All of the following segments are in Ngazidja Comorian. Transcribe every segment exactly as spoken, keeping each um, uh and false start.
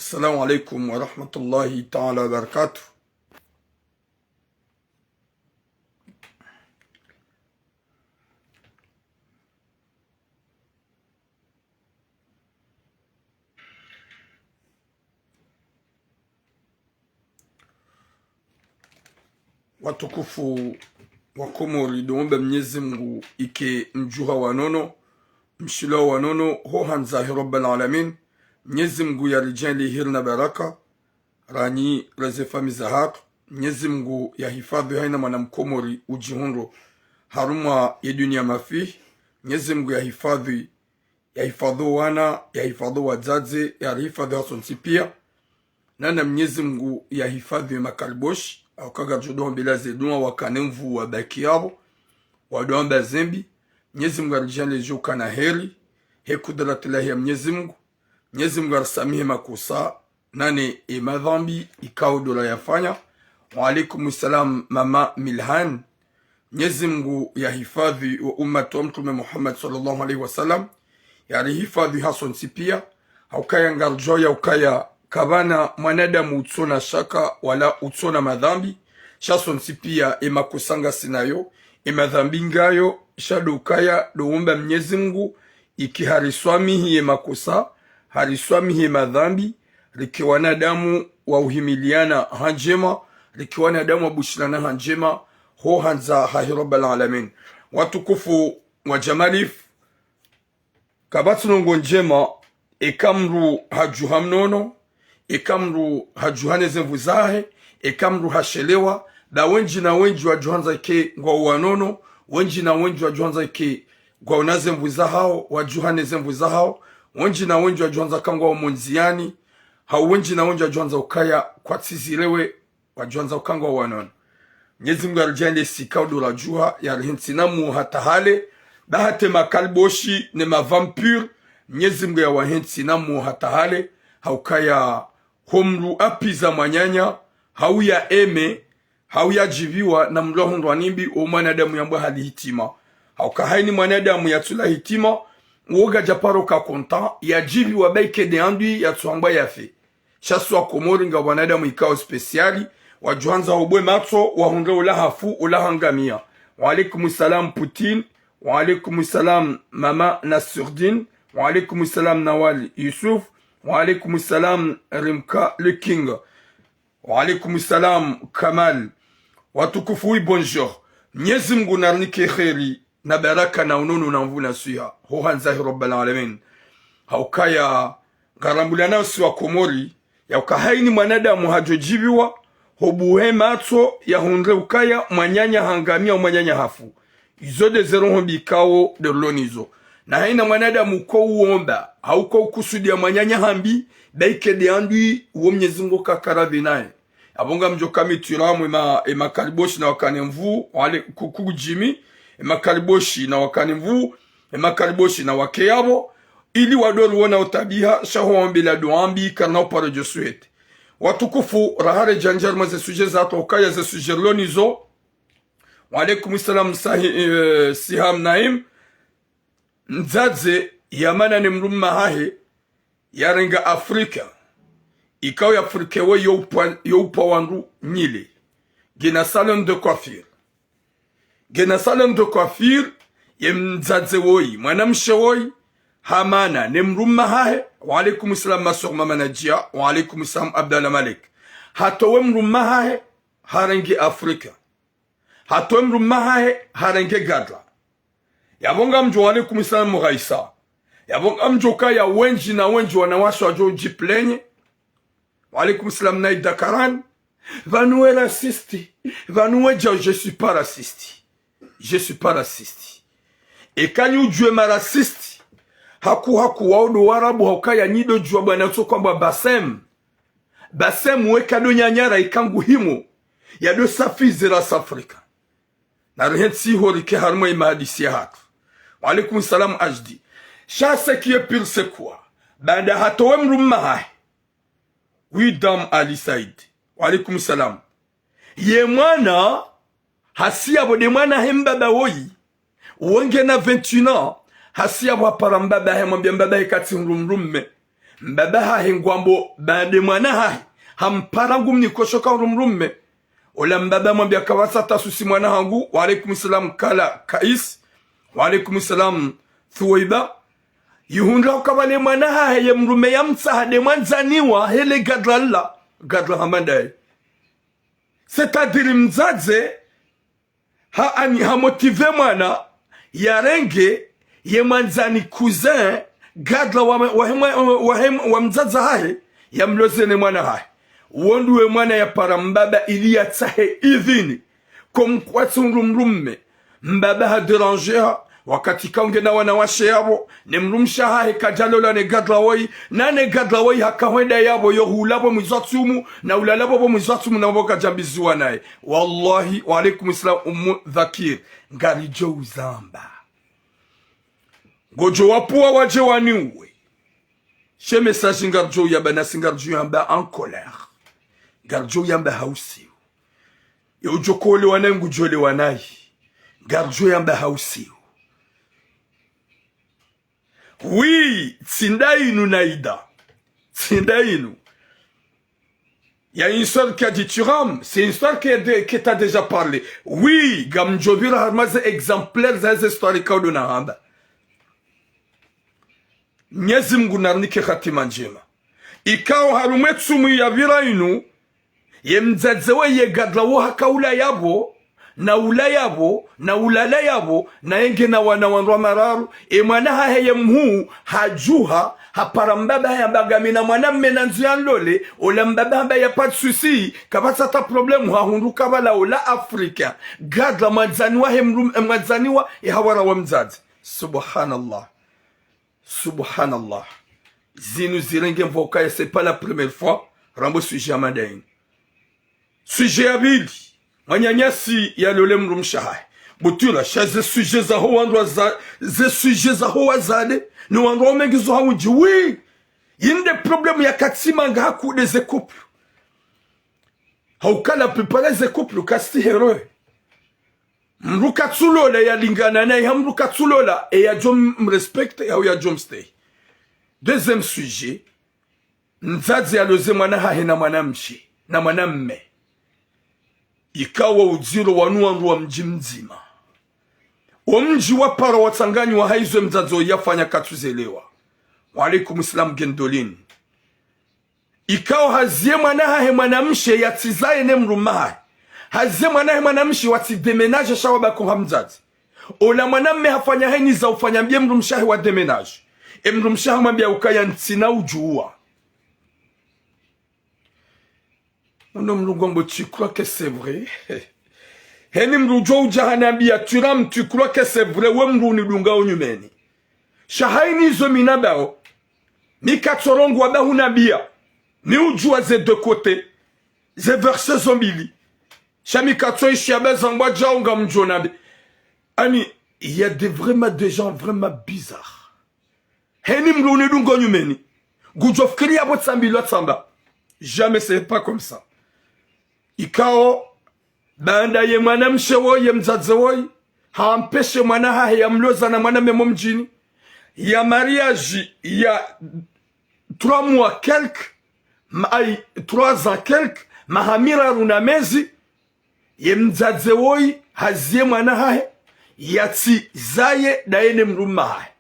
السلام عليكم ورحمة الله تعالى وبركاته. Watukufu wa Komori, ndo womba Mnyezi Mngu ike mdjuha wa nono, mshilwa wa nono, ho handza he Rabbal Alamin. Mnyezi Mngu yaridjaanlie heri na baraka, ranyi na ze famiyi zahatru. Mnyezi Mngu yahifadhwi haina mwana Mkomori udjihundro harumwa ye dunia mafihi. Mnyezi Mngu yahifadhwi, yahifadhwi wana, yahifadhwi wadzadze, yarihifadhwi hasontsi pia. Nana Mnyezi Mngu yahifadhwi ye makaliboshi, hauka ngaridjo wambia ze dua wakane nvuu wabaki yapvo, wado wamba zembi. Mnyezi Mngu yaridjaanlie djo ukana heri, he kudratillahi ya Mnyezi Mngu. Mnyezi Mngu yarisamihi makosa, nane ye madhambi ikao ndo rayafanya. Wa alaikum salam, Mama Milhan. Mnyezi Mngu yahifadhwi wo ummati wa Mtrume Muhammad swallallahu alayhi wa sallam, yarihifadhwi hasontsi pia. Haukaya ngaridjuao ya ukaya kapvana mwanadamu utsona shaka wala utsona madhambi, sha sontsi pia ye makosa ngasi nayo, ye madhambi ngayo, sha ndo ukaya ndo womba Mnyezi Mngu ike hariswamihi ye makosa, hariswamihi ye madhambi, rike wanadamu wa uhimiliana ha ndjema, rike wanadamu wa bushirana ha ndjema, ho handza hahe Rabbal Alamin. Watukufu wa Jamalif, kapvatsi ndrongo ndjema, eka mdru hadjuha mnono, eka mdru hadjuha ne ze nvuu zahe, eka mdru hashelewa, ba wendji na wendji wadjo handza ike ngwao wanono, wendji na wendji wadjo handza ike ngwao na ze nvuu zahao, wadjuha ne ze nvuu zahao, wendji na wendji wadjo handza ka ngwao mondziani, hau wendji na wendji wadjo handza ukaya kwatsi zilewe, wadjo handza uka ngwao wanono. Mnyezi Mngu yaridjaanlie sika udo radjuha, yarihentsi na muo hata hale, ba hata ye makaliboshi ne ma vampire, Mnyezi Mngu yawahentsi na muo hata hale, haukaya ho mdru apviza mwananya, hau ya eme, hau ya djipviwa na mdru ahundrwa nimbi, wo mwanadamu yambwa hali hitima. Hauka haina mwanadamu yatsula hitima, wo ngadja paro ka konta, ya djipviwa ba ike nde handui yatsuhambwa yafe. Sha si wa Komori nga wanadamu ikao spécial, wadjo handza hubwe matso, wahundre ula hafu, ula hangamia. Wa alaikum salam Poutine, wa alaikum salam Mama Nasurdine, wa alaikum salam Nawal Yusuf, wa alaikum salam Rimka le King. Wa alaikum salam Kamal. Watukufu, oui, bonjour. Mnyezi Mngu narinike heri na baraka na unono na nvuu na swiha, ho handza he Rabbal Alamin. Haukaya ngarambuliana si wa Komori, ya uka haina mwanadamu hadjo djipviwa, ho buhe matso yahundre ukaya mwananya hangamia, mwananya hafu. Izo nde ze roho mbi ikao ndo rilo nizo. Na haina mwanadamu uko uomba, hau uko ukusudia mwananya hambi, ba ike nde handui, wo Mnyezi Mngu kakaradhi naye. Yapvo ngamdjo ka mi tiramu ye ma, ye makaliboshi na wakane nvuu, wale ku, ku djimi, ye makaliboshi na wakane nvuu, ye makaliboshi na wake yapvo, ili wado riona utabiha, sha ho wambia dua mbi, karina uparo djo suhete. Watukufu, raha redja ndjari mwa ze sujet zahatru ukaya ze sujet rilo nizo, Wa alaikum salam, Sahi-, eh, Siham Naim. Mdzadze yamana ne mdrumme hahe, yarenge Afrika. Ikao ye Afrika we yo upva, yo upva wandru nyile. Ngena salon de coiffure. Ngena salon de coiffure, ye mdzadze woyi, mwanamshe woyi, hamana ne mdrumme hahe. Wa alaikum salam, ma sœur Mama Nadjia. Wa alaikum salam, Abdallah Malek. Hatowe mdrumme hahe, harenge Afrika. Hatowe mdrumme hahe, harenge Gadra. Yapvo ngamdjo, wa alaikum salam Mughaisa. Yapvo ngamdjo kaya wendji na wendji wanawashe wadjo djiplenye. Wa alaikum salam Naida Karan. Pvanu we raciste. Pvanu we djau, je suis pas raciste. Je suis pas raciste. Eka nyi udjuwe ma raciste, haku haku wao ndo Warabu, haukaya nyi ndo djuwa bwana utso kwamba Bassem. Bassem weka ndo nyanyara ika ngu himo, yado safize race Afrika. Narihentsi ho rike harumwa ye mahadisi yahatru. Wa alaikum salam H D. Sha ce qui est pire c'est quoi? Baanda hatowe mdrumme hahe. Oui, Dame Ali Said. Wa alaikum salam. Ye mwana, hasi yapvo nde mwana he mbaba woyi, wo ngena vingt et un ans, hasi yapvo hapara mbaba hahe, hamwambia mbaba hahe ka tsi hundru mdrumme. mbaba hahe ngwambo baanda mwana hahe hampara ngumnikosho ka uru mdrume. Ola mbaba hamwambia kapvatsi hata susi mwana hangu. Wa alaikum salam Kala Kais. Wa alaikum salam Thuwaiba. Yihundra hukaya pvale mwana hahe ye mdrume yamtsaha nde mwandzani wahe le gadra la, gadra hama ndaye. C'est-à-dire mdzadze ha ani ha motivé mwana yarenge ye mwandzani cousin gadra wa, wa, wa, wa, wa mdzadze hahe yamloze ne mwana hahe. Wo ndo we mwana yapara mbaba ili yatsahe idhini. Comme quoi tsi uru mdrume. Mbaba ha déranger ha, wakati ka ungena wanawashe yapvo, ne mdrumshe hahe kadjalola ne gadra woyi, na ne gadra woyi haka hwenda yapvo yo hula pvo mwezi wa tsumu, na ulala pvo pvo mwezi wa tsumu na pvo kadjambiziwa naye. Wallahi, wa alaikum salam Ummu Dhakir. Ngaridjo uzamba. Ngodjo wapvuwa wadje waniuwe. She message ngaridjo uyamba nasi ngaridjo uyamba en colère. Ngaridjo uyamba ha usiu. Ye udjo olewa nayi ngudjo olewa nayi. Ngaridjo yamba ha usiu. Oui, tsi nda inu Naida. Tsi nda inu. Il y a une histoire qui a dit Thuram, c'est une histoire qui est de, qui t'a déjà parlé. Oui, ngamdjo pvira harumwa ze exemplaires za ze histoires ka udo nahamba. Mnyezi Mngu narinike hatima ndjema. Ikao harumwa e tsumu ya pvira inu, ye mdzadze we ye gadra wo haka ula yapvo, na ula yapvo, na ulala yapvo, na yenge na wana wandru wa mararu, e mwana hahe ye mhuu, hadjuha, hapara mbaba hahe hamba ngamina mwanamme nandzo yanlole, ola mbaba hamba y a pas de souci, kapvatsi hata problème, hahundru ka pvala ola Afrika, gadra mwandzani wahe mdrum-, eh, mwandzani wa, e hawara wa mdzadze. Subhanallah. Subhanallah. Zinu zirenge mvokaya, c'est pas la première fois, rambo sujet ya mada inu. Sujet ya pvili, mwananyasi yalole mdrumshe hahe. Butwila, sha ze sujet zaho wandru wa za, ze sujet zaho wazade, ni wandru waume ngizo ha undji, oui. Inde problème ya katsi manga haku nde ze couple. Hauka la plupart ze couple kazitsi heureux. Mdru katsulola yalingana naye, ha mdru katsulola, e yadjo m-, mrespecte, hau yadjo mstehi. Deuxième sujet, mdzadze yaloze mwana hahe na mwanamshe, na mwanamme. Ikao udziro wanu wandru wa mdji mdzima. Wo mdji wapara watsanganyiwa ha izo mdzadze oyi yafanya katsuzelewa. Wa alaikum salam Gendolini. Ikao haziye mwana hahe mwanamshe yatsizaye ne mdrume hahe. Haziye mwana hahe mwanamshe watsi déménage sha wabaki ha mdzadze. Ola mwanamme hafanya heni za ufanya mbie mdrumshe hahe wa déménage. E mdrumshe hahe hamwambia ukaya ntsina udjuwa. Ono mdru ngwambo, tu crois que c'est vrai? Heni mdru udjo udja hanambia, Thuram, tu crois que c'est vrai, we mdru unidunga unyumeni. Sha haini izo mi nambao. Mi katsorongoa ba hunambia. Mi udjuwa ze deux côtés. Ze version zo mbili. Sha mi katsoishi amba zangwa djao ngamdjo nambe. Ani, il y a des, vraiment des gens vraiment bizarres. Heni mdru unidunga unyumeni. Ngudjo fikiri yapvo tsambilwa tsamba. Jamais, c'est pas comme ça. Ikao, baanda ye mwanamshe woyi, ye mdzadze woyi, hampeshe mwana hahe yamloza na mwanamme mo mdjini. Ya mariage ya trois mois quelques, ma-, ayi, trois ans quelques, maha miraru na mezi, ye mdzadze woyi, haziye mwana hahe, yatsizaye ndaye ne mdrume hahe.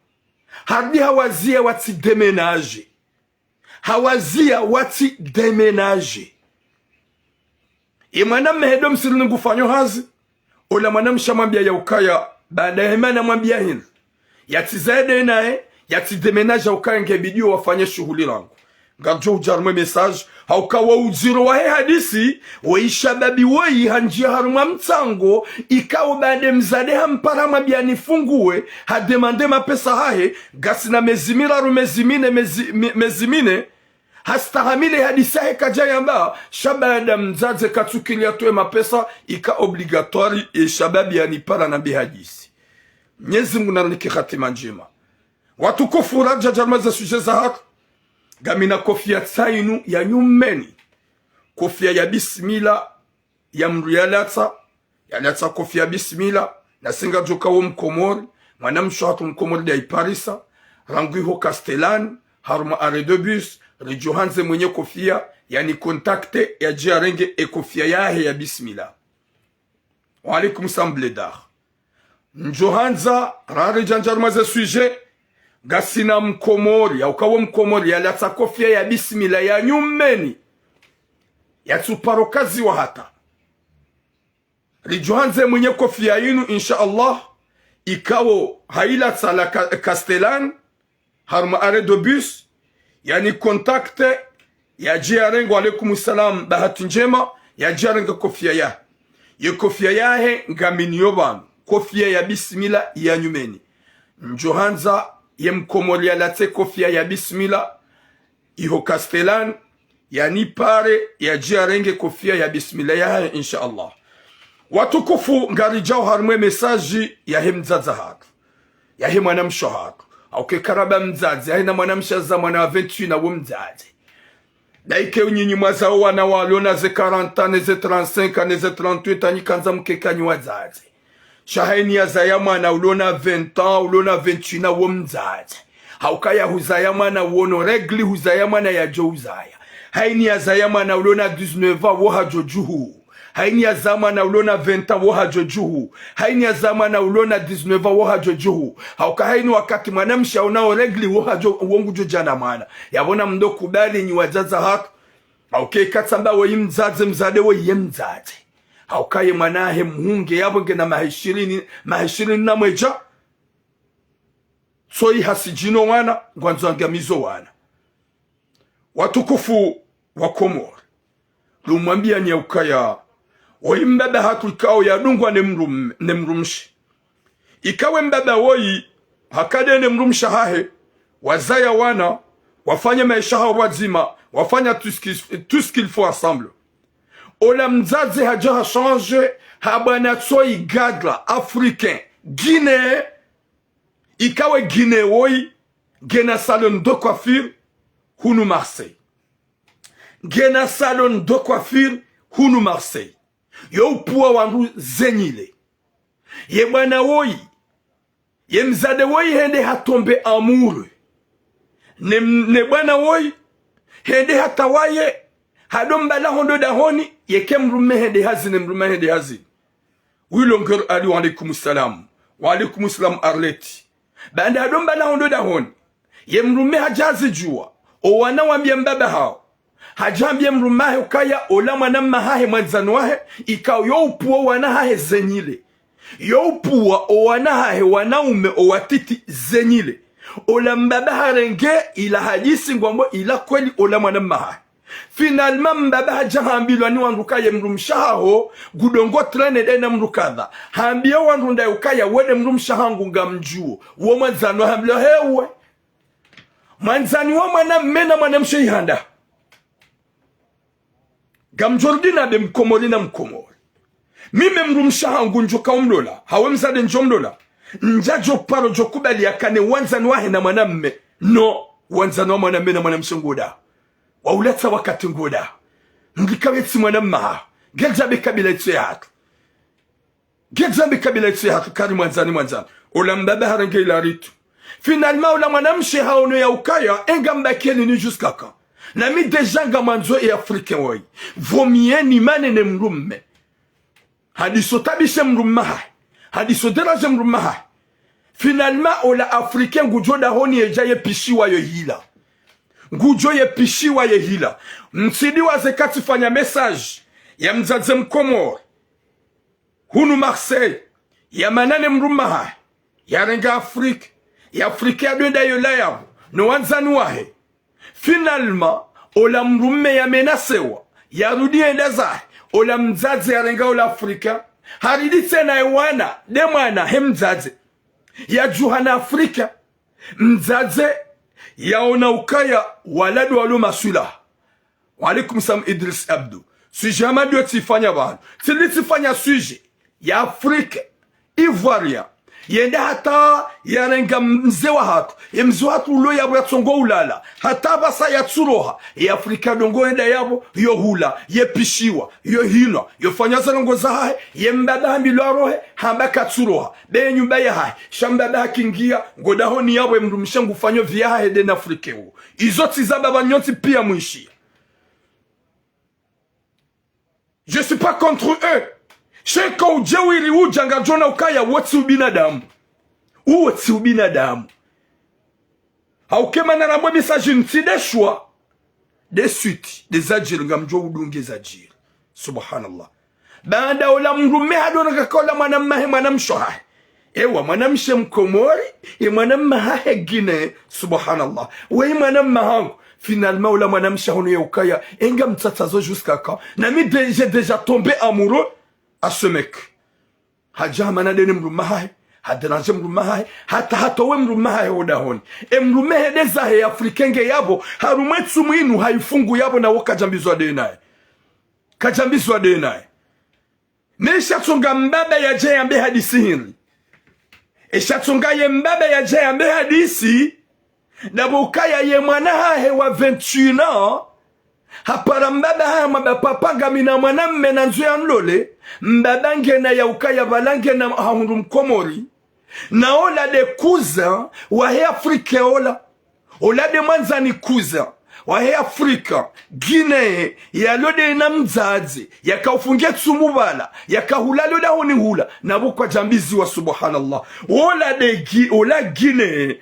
Harudi hawaziya watsi déménage. Hawaziya watsi déménage. Ye mwanamme hedo msirini ngufanyo hazi. Ola mwanamshe hamwambia ya ukaya, baanda ya himana mwambia hindru. Yatsizaye ndaye naye, yatsi déménage ukaya nge bidio wafanye shuhuli rangu. Ngamdjo udja harumwa e message, hauka wo udziro wahe hadisi, we ishababi woyi handjia harumwa mtsango, ikao baanda mdzadze hampara hamwambia nifunguwe, ha demande mapesa hahe, ngasina mezi miraru, mezi mine, mezi, mi-, mezi mine, hastahamili hadisi yahe kadja yamba, sha baanda mdzadze katsukili yatowe mapesa, ika obligatoire, e shababi yanipara nambe hadisi. Mnyezi Mngu narinike hatima ndjema. Watukufu, radja harumwa ze sujet zahatru. Ngamina kofia tsi inu ya nyumeni. Kofia ya bismillah, ya mdru yalatsa, yalatsa kofia ya bismillah, nasi ngadjoka wo mkomori, mwanamshe hatru mkomori nde aiparisa, rangu iho Castellane, harumwa arrêt de bus, ridjo handza mwenye kofia yanicontacte yadje yarenge e kofia yahe ya bismillah. Wa alaikum salam Bledar. Ndjo handza raridjandja harumwa ze sujet, ngasina mkomori, yauka wo mkomori yalatsa kofia ya bismillah ya nyumeni, yatsuparo kaziwa hata. Ridjo handza mwenye kofia yinu, insha Allah, ikao hayilatsa la Ca-, Castellane, harumwa arrêt de bus, yanicontacte, yadje yarenge, wa alaikum salam, bahati ndjema, yadje yarenge kofia yahe. Ye kofia yahe, ngaminiyo pvanu, kofia ya bismillah ya nyumeni. Ndjo handza ye mkomori yalatse kofia ya bismillah, iho Castellane, yanipare, yadje yarenge kofia ya bismillah yahe, insha Allah. Watukufu, ngaridjao harumwa e message yahe mdzadze hatru, yahe mwanamshe hatru. Hauka karamba mdzadze, hayina mwanamshe za mwana wa vingt-huit na wo mdzadze. Nayike nyinyi mwazao wana walona ze quarante ans, ne ze trente-cinq ans, ne ze trente-huit ans, nyi kandza mkekanyi wadzadze. Sha hayini yazaya mwana ulona vingt ans, ulona vingt-huit ans, wo mdzadze. Hauka ya huzaya mwana wono règles, huzaya mwana yadjo uzaya. Hayini yazaya mwana ulona dix-neuf ans, wo hadjo djuhu. Hayini yazaya mwana ulona vingt ans, wo hadjo djuhu. Hayini yazaya mwana ulona dix-neuf ans, wo hadjo djuhu. Hauka hayini wakati mwanamshe aonao règles, wo hadjo, wo ngudjo djana mwana. Yapvo namdo kubali nyi wadzadze hatru. Hauka eka tsamba woyi mdzadze, mdzadze woyi ye mdzadze. Hauka ye mwana hahe mhunge yapvo ngena maha ishirini, maha ishirini na mwedja. Tsoyi hasidjino wana, ngwandzo angamizo wana. Watukufu wa Komori, lumwambiyani yaukaya, woyi mbaba hatru ikao yadungwa ne mrum-, ne mrumshe. Ikao mbaba woyi, haka nde ne mrumshe hahe, wazaya wana, wafanya maesha hawo pvwadzima, wafanya tout ce qui, tout ce qu'il faut ensemble. Ola mdzadze hadja hachange, ha bwana tsoyi gadra, africain, guinéen, ikao guinéen woyi, ngena salon de coiffure, hunu Marseille. Ngena salon de coiffure, hunu Marseille. Yo upvuwa wandru zenyile. Ye bwana woyi, ye mdzadze woyi hende hatombe amoureux ne, ne bwana woyi, hende hata waye, hado mbala hondo dahoni, yeke mrume hende hazini, mrume hende hazini. Wi Longeur Ali, wa alaikum salam. Wa alaikum salam Arlette. Baanda hado mbala hondo dahoni, ye mrume hadja hazidjuwa, o wana wambiya mbaba hawo. Hadja hambiya mrume hahe ukaya ola mwana mma hahe mwandzani wahe, ikao yo upvuwa wana hahe zenyile. Yo upvuwa o wana hahe wanaume o watiti zenyile. Ola mbaba harenge ila hadisi ngwambo ila kweli ola mwana mma hahe. Finalement, mbaba hadja hambilwa ni wandru ukaya mdrumshe haho, ngudjo ngo traîner nde na mdru kadha. Hambiya wandru ndaye ukaya we nde mdrumshe hangu ngamdjuwo. Wo mwandzani wahe hambilwa hewe. Mwandzani wa mwanamme na mwanamshe ihanda. Ngamdjo rudi na be mkomori na mkomori. Mimi mdrumshe hangu ndjo kao mlola, hawe mdzadze ndjo mlola. Ndjadjo paro djo kubali yakane wandzani wahe na mwanamme. No, wandzani wa mwanamme na mwanamshe ngoda. Waulatsa wakati ngoda. Mdrika wetsi mwana mma. Ngedja be kabila itso yahatru. Ngedja be kabila itso yahatru kari mwandzani mwandzani. Ola mbaba harenge ila ritu. Finalement, ola mwanamshe haono yaukaya, enga mbakeni ni jusqu'à quand? Na mi déjà ngamwandzo e africain woyi. Vaut mieux nimane ne mdrumme. Hadiso tabishe mdrumme hahe. Hadiso déranger mdrumme hahe. Finalement, ola africain ngudjo dahoni yedja yepishiwa yo hila. Ngudjo yepishiwa ye hila. Mtsidi waze katsifanya message ya mdzadze mkomori hunu Marseille, yamana ne mdrumme hahe, yarenge Afrique, ye Afrique yadwenda yola yapvo, no wandzani wahe. Finalement, ola mdrumme yamenasewa, yarudi yenda zahe, ola mdzadze yarenga ola Afrique, haridi tsena ye wana, nde mwana, he mdzadze. Yadjuha na Afrique, mdzadze, yaona ukaya, wala ndo walo maswila. Wa alaikum salam Idriss Abdou. Sujet ya madiyo tsifanya pvanu. Tsili tsifanya sujet ya Afrique, Ivoirien, Yende hata yarenga mze wahatru. Ye mze wahatru ulo yapvo yatsongo ulala. Hata pvasa yatsuroha. Ye Afrika ndrongo yenda yapvo, yo hula, ye pishiwa, yo hinwa, yo fanya ze ndrongo zahahe, ye mbaba hambilwa arohe, hamba katsuroha. Be nyumba yahahe, sha mbaba hakingia, ngo dahoni yapvo ye mdrumshe ngufanyo via hahe de na Afrika uwo. Izo tsi za baba nyontsi pia mwishiya. Je suis pas contre eux. Sha eka udjeuri udja ngadjona ukaya wo tsi ubinadamu. Uwo tsi ubinadamu. Hauka mana namwe message ntsi de choix. De suite, de zadjiri ngamdjo udunge zadjiri. Subhanallah. Baanda ola mdrume hadona kaka ola mwanamme hahe mwanamshe hahe. Ewa, mwanamshe Mkomori, ye mwanamme hahe Guinée, subhanallah. Weyi mwanamme hangu, finalement, ola mwanamshe hunu ye ukaya, enga mtsatsazo jusqu'à quand? Nami dé-, j'ai déjà tombé amoureux à ce mec. Hadja hamana de ne mdrume hahe, hadéranger mdrume hahe, hata hatowe mdrume hahe ho dahoni. E mdrume he de zahe Afrika nge yapvo, harumwa e tsumu inu hayifungu yapvo na wo kadjambizwa de naye. Kadjambizwa de naye. Ne sha tsonga mbaba yadje yambe hadisi hindri. E sha tsonga ye mbaba yadje yambe hadisi. Ndapvo ukaya ye mwana hahe wa vingt et un ans. Hapara mbaba hahe hamwambia papa ngamina mwanamme nandzo yamlole. Mbaba ngena ya ukaya pvala ngena hahundru Mkomori. Na ola de cousin wahe Afrika ola. Ola de mwandzani cousin wahe Afrika, Guinée, yalo de na mdzadze, yakaufunge tsumu pvala, yakahula lo dahoni hula, napvo kwadjambiziwa, subhanallah. Ola de Gui-, ola Guinée.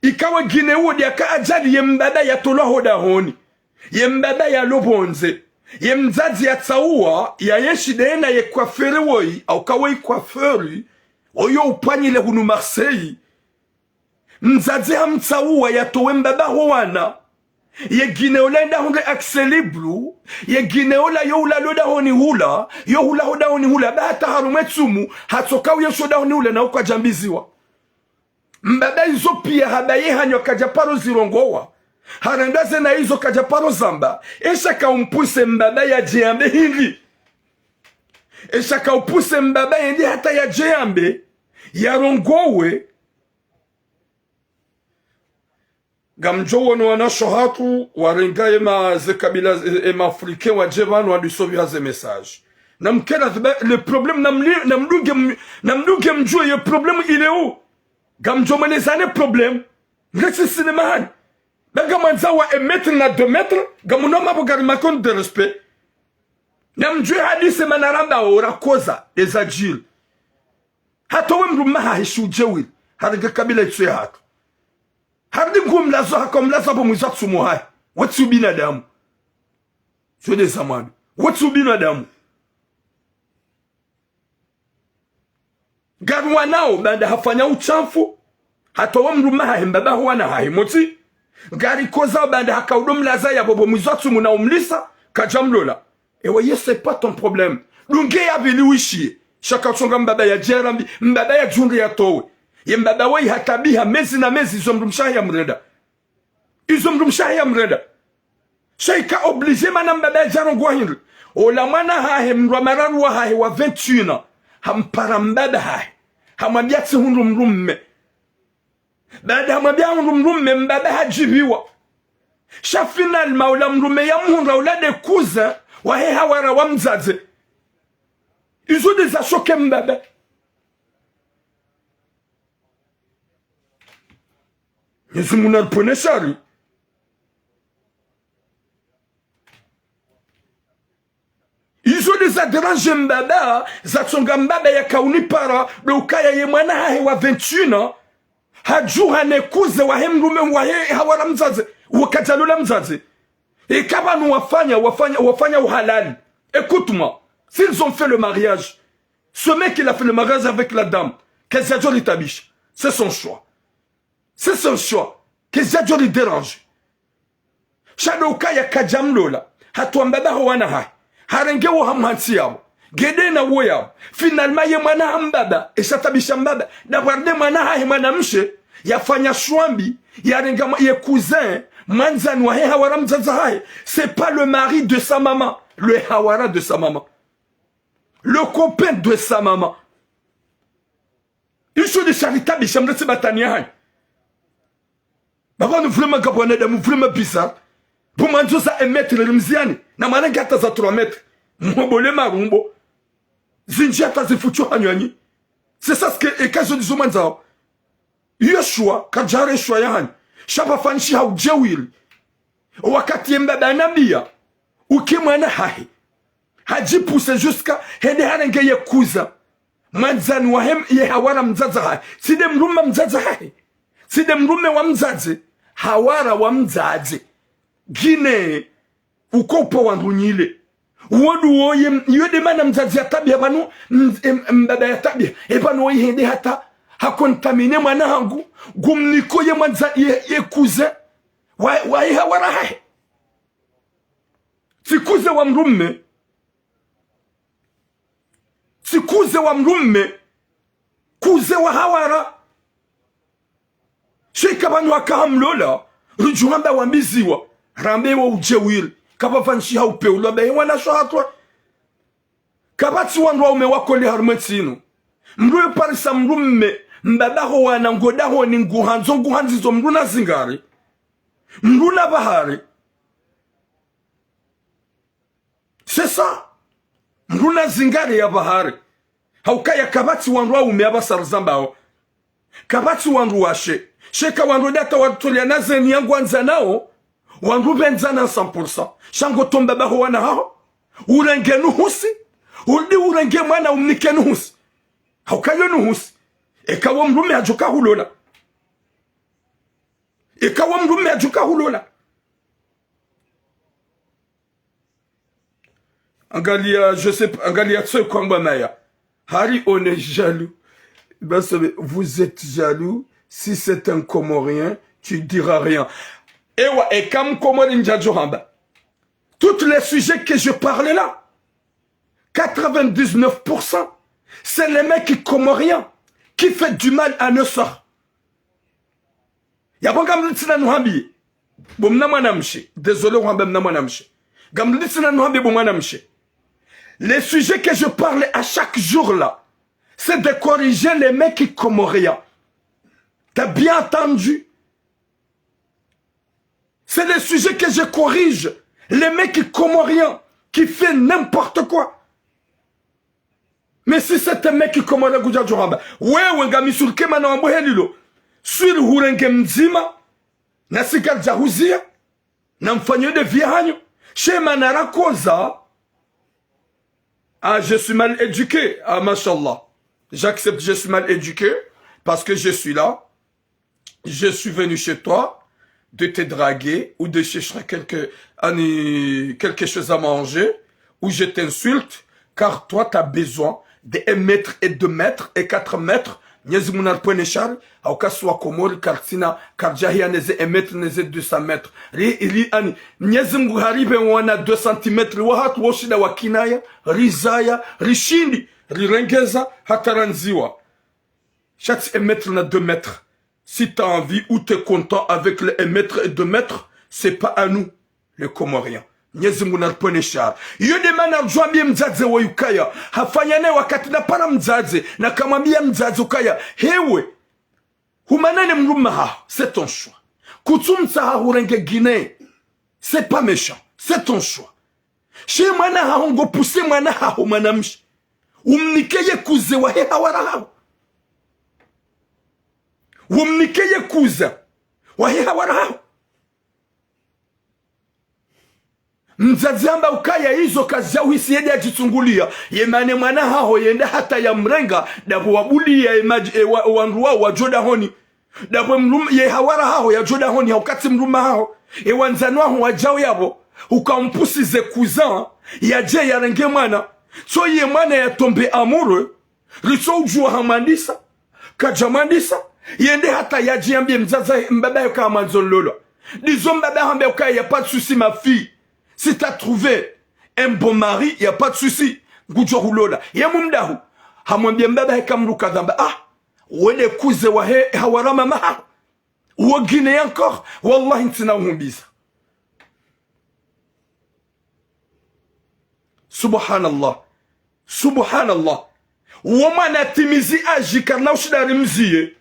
Ikawa Guinée uwo de yaka ajali ye mbaba yatolwa ho dahoni. Ye mbaba yalo pvondze. Ye mdzadze yatsauwa, yayenshi de na ye coiffeur woyi, hauka woyi coiffeur, oyo upvanyile hunu Marseille. Mdzadze hamtsauwa yatowe mbaba ho wana. Ye Guinée ola yende yahundre accès libre. Ye Guinée ola yo hula lo dahoni hula. Yo hula ho dahoni hula. Ba hata harumwa e tsumu. Hatsoka uyenshi ho dahoni hula na wo kwadjambiziwa. Mbaba izo pia hamba ye hanyo kadja paro zirongowa. Harenda ze na izo kadja paro zamba. E sha kaumpuse mbaba yadje yambe hindri. E sha kaumpuse mbaba yende hata yadje yambe. Yarongowe. Ngamdjo wono wanasho hatru, warenga ema ze kabila, e, ema Afrika wadje pvanu wadiso pviha ze message. Namkera thiba, le problème, namli-, namdunge m-, namdunge mdjuwe ye problème il est où? Ngamdjo mwelezane problème. Nge tsi sinema hani. Ba ngamwandzo wa un mètre na deux mètres, ngamwona mapvo ngari manque de respect. Namdjuwe hadisi mana ramba ora koza, de zadjiri. Hatowe mdrume hahe sha udjeuri. Harenge kabila itso yahatru. Harudi ngu mlazo haka mlaza pvo mwiza tsumu hahe. Wo tsi ubinadamu. Zo de za mwando. Wo tsi ubinadamu. Ngaruwanao baanda hafanya ushamfu. Hatowa mdrume hahe mbaba ho wana hahe motsi. Ngarikozao baanda haka udo mlaza yapvo pvo mwiza tsumu na umlisa. Kadja mlola. Ewe, ye, c'est pas ton problème. Dunge ya pvili wishiye. Sha kautsonga mbaba yadje yarambi, mbaba yadjunge yatowe. Ye mbaba woyi hatabiha mezi na mezi izo mdrumshe hahe yamrenda. Izo mdrumshe hahe yamrenda. Sha ika obligé mana mbaba yadja rongowa hindri. Ola mwana hahe mdru wa mararu wahahe wa vingt et un ans. Hampara mbaba hahe. Hamwambia tsihundru mdrume. Baanda hamwambia hundru mdrume mbaba hadjipviwa. Sha finalement ola mdrume yamhundra ola de cousin wahe hawara wa mdzadze. Izo de za choqué mbaba. Mwenyezi Mungu naripvwene shari. Izo de za déranger mbaba, zatsonga mbaba yakaunipara, do ukaya ye mwana hahe wa vingt et un ans, hadjuha ne cousin wahe mdrume, wahe hawara mdzadze, wakadjalola mdzadze. Eka pvanu wafanya, wafanya, wafanya uhalali. Écoute-moi, s'ils ont fait le mariage, ce mec, il a fait le mariage avec la dame, kazidjoritabisha. C'est son choix. C'est son choix. Kazidjori déranger. Sha do ukaya kadjamlola. Hatowa mbaba ho wana hahe. Harenge wo hamwantsi yapvo. Ngede na wo yapvo. Finalement ye mwana ha mbaba. Esha tabisha mbaba. D'abord de mwana hahe mwanamshe. Yafanya shwambi. Yarenga mwa-, ye cousin. Mwandzani wahe hawara mdzadze hahe. C'est pas le mari de sa maman. Le hawara de sa maman. Le copain de sa maman. Isho de sha ritabisha mretse batani yahanyu. Ba pvanu vraiment ngapvo wanadamu vraiment bizarre. Bo mwandzo za un mètre rimziani. Na mwanange hata za trois mètres. Mhobole marumbo. Zindji hata zifutsho hanywanyi. C'est ça ce que, eka zo ndizo mwandzao. Iyo shwa, kadjare shwa yahanyu. Sha pvafanyishiha udjewiri. Wakati ye mbaba anambiya, uke mwana hahe. Hadjipousse jusqu'à hende harenge ye cousin. Mwandzani wahe m-, ye hawara mdzadze hahe. Tsi de mrume mdzadze hahe. Tsi de mrume wa mdzadze. Hawara wa mdzadze. Guinée, uko upa wandru nyile. Uwo du woye, iyo de mana mdzadze ya tabiha pvanu, m-, em-, mbaba ya tabiha. E pvanu woye hende hata, hakontamine mwana hangu, ngumniko ye mwandza, ye, ye cousin. Wa, wa ye hawara hahe. Tsi cousin wa mrume. Tsi cousin wa mrume. Cousin wa hawara. Sha eka pvanu haka hamlola, ridjuhamba wambiziwa, rambe wo udjewiri, kapvafanyishiha upeulwa, be wana shahatwa. Kapvatsi wandru waume wakoli harumwa entsi inu. Mdru yo parisa mrume, mbaba ho wana ngodahoni nguhandzo nguhandzizo mdru na zingari. Mdru na bahari. C'est ça. Mdru na zingari ya bahari. Haukaya kapvatsi wandru waume apvasa rizambao. Kapvatsi wandru washe. Sha eka wandru data watolea na zeni ya ngwandzanao. Wandru pvendzana cent pour cent. Sha ngo tomba baho wana haho. Urenge nuhusi. Urudi urenge mwana umnike nuhusi. Haukayo nuhusi. Eka wo mrume hadjuka hulola. Eka wo mrume hadjuka hulola. Angalia, je sais pas, angalia tse kwamba maya. Hari, on est jaloux. Ben, c'est, vous êtes jaloux. Si c'est un Comorien, tu diras rien. Ewa, eka Mkomori ndjadjo hamba. Tous les sujets que je parle là, quatre-vingt-dix-neuf pour cent, c'est les mecs comoriens qui fait du mal à nos sœurs. Yapvo ngamlitsina nuhambiye. Bo mna mwanamshe. Désolé, uhamba mna mwanamshe. Ngamlitsina nuhambiye bo mwanamshe. Les sujets que je parle à chaque jour là, c'est de corriger les mecs comoriens. T'as bien entendu ? C'est les sujets que je corrige. Les mecs comoriens qui fait n'importe quoi. Mais si c'est un mec comorien ngudjadjo hamba. Wewe ngami sûr que mana wambo helilo. Sûr hurenge mdzima. Na si kadja huziya. Na mfanyo de vie hanyu. Sha mana rakoza. Ah, je suis mal éduqué. Ah, mashallah. J'accepte, je suis mal éduqué. Parce que je suis là. Je suis venu chez toi de te draguer ou de chercher quelque, ani, quelque chose à manger, ou je t'insulte, car toi, t'as besoin de un mètre et deux mètres et quatre mètres. Mnyezi Mungu naripvwene shari, hauka si wa Komori, kartsina, kardjahiya neze un mètre, neze deux cents mètres. Ri, ri, ani, Mnyezi Mungu haripve wana deux centimètres, wahatru woshinda wakinaya, rizaya, rishindi, rirengeza, hata randziwa. Sha tsi un mètre na deux mètres. Si t'as envie ou t'es content avec le un mètre et deux mètres, c'est pas à nous, les Comoriens. Mnyezi Mungu naripvwene shari. Iyo de mana ridjwambiye mdzadze woyi ukaya. Hafanya naye wakati na para mdzadze. Na kamwambiya mdzadze ukaya. Hewe. Humana ne mrume haho. C'est ton choix. Kutsumtsaha hurenge Guinée. C'est pas méchant. C'est ton choix. Sha mwana haho ngo pousser mwana haho mwanamshe. Umnike ye cousin wahe hawara haho. Umnike ye cousin wahe hawara haho. Mdzadze hamba ukaya izo kazidja uhisi yende yadjitsunguliya. Ye mana mwana haho yenda hata yamrenga, dapvo wabuliya ye madji, e wa, wandru wao wadjo dahoni. Dapvo mrume, ye hawara haho yadjo dahoni, hauka tsi mrume haho. E wandzani waho wadjao yapvo, uka umpusize cousin, yadje yarenge mwana. So ye mwana ya tombe amoureux, ritso udjuwa hamwandisa. Kadja mwandisa, yende hata yadje yambiye mdzadze, mbaba yeka hamwandzo nilolwa. Ndizo mbaba hambe ukaya, y a pas de souci, ma fille. Si t'as trouvé un bon mari, y a pas de souci. Ngudjo hulola. Ye mumdahu, hamwambiya mbaba heka mdru kadhamba. Ah, wende cousin wahe hawara mama haho. Uwo Guinée encore. Wallahi, ntsina uhumbiza. Subhanallah. Subhanallah. Uwo mwana atimizi âge karina ushinda rimziye.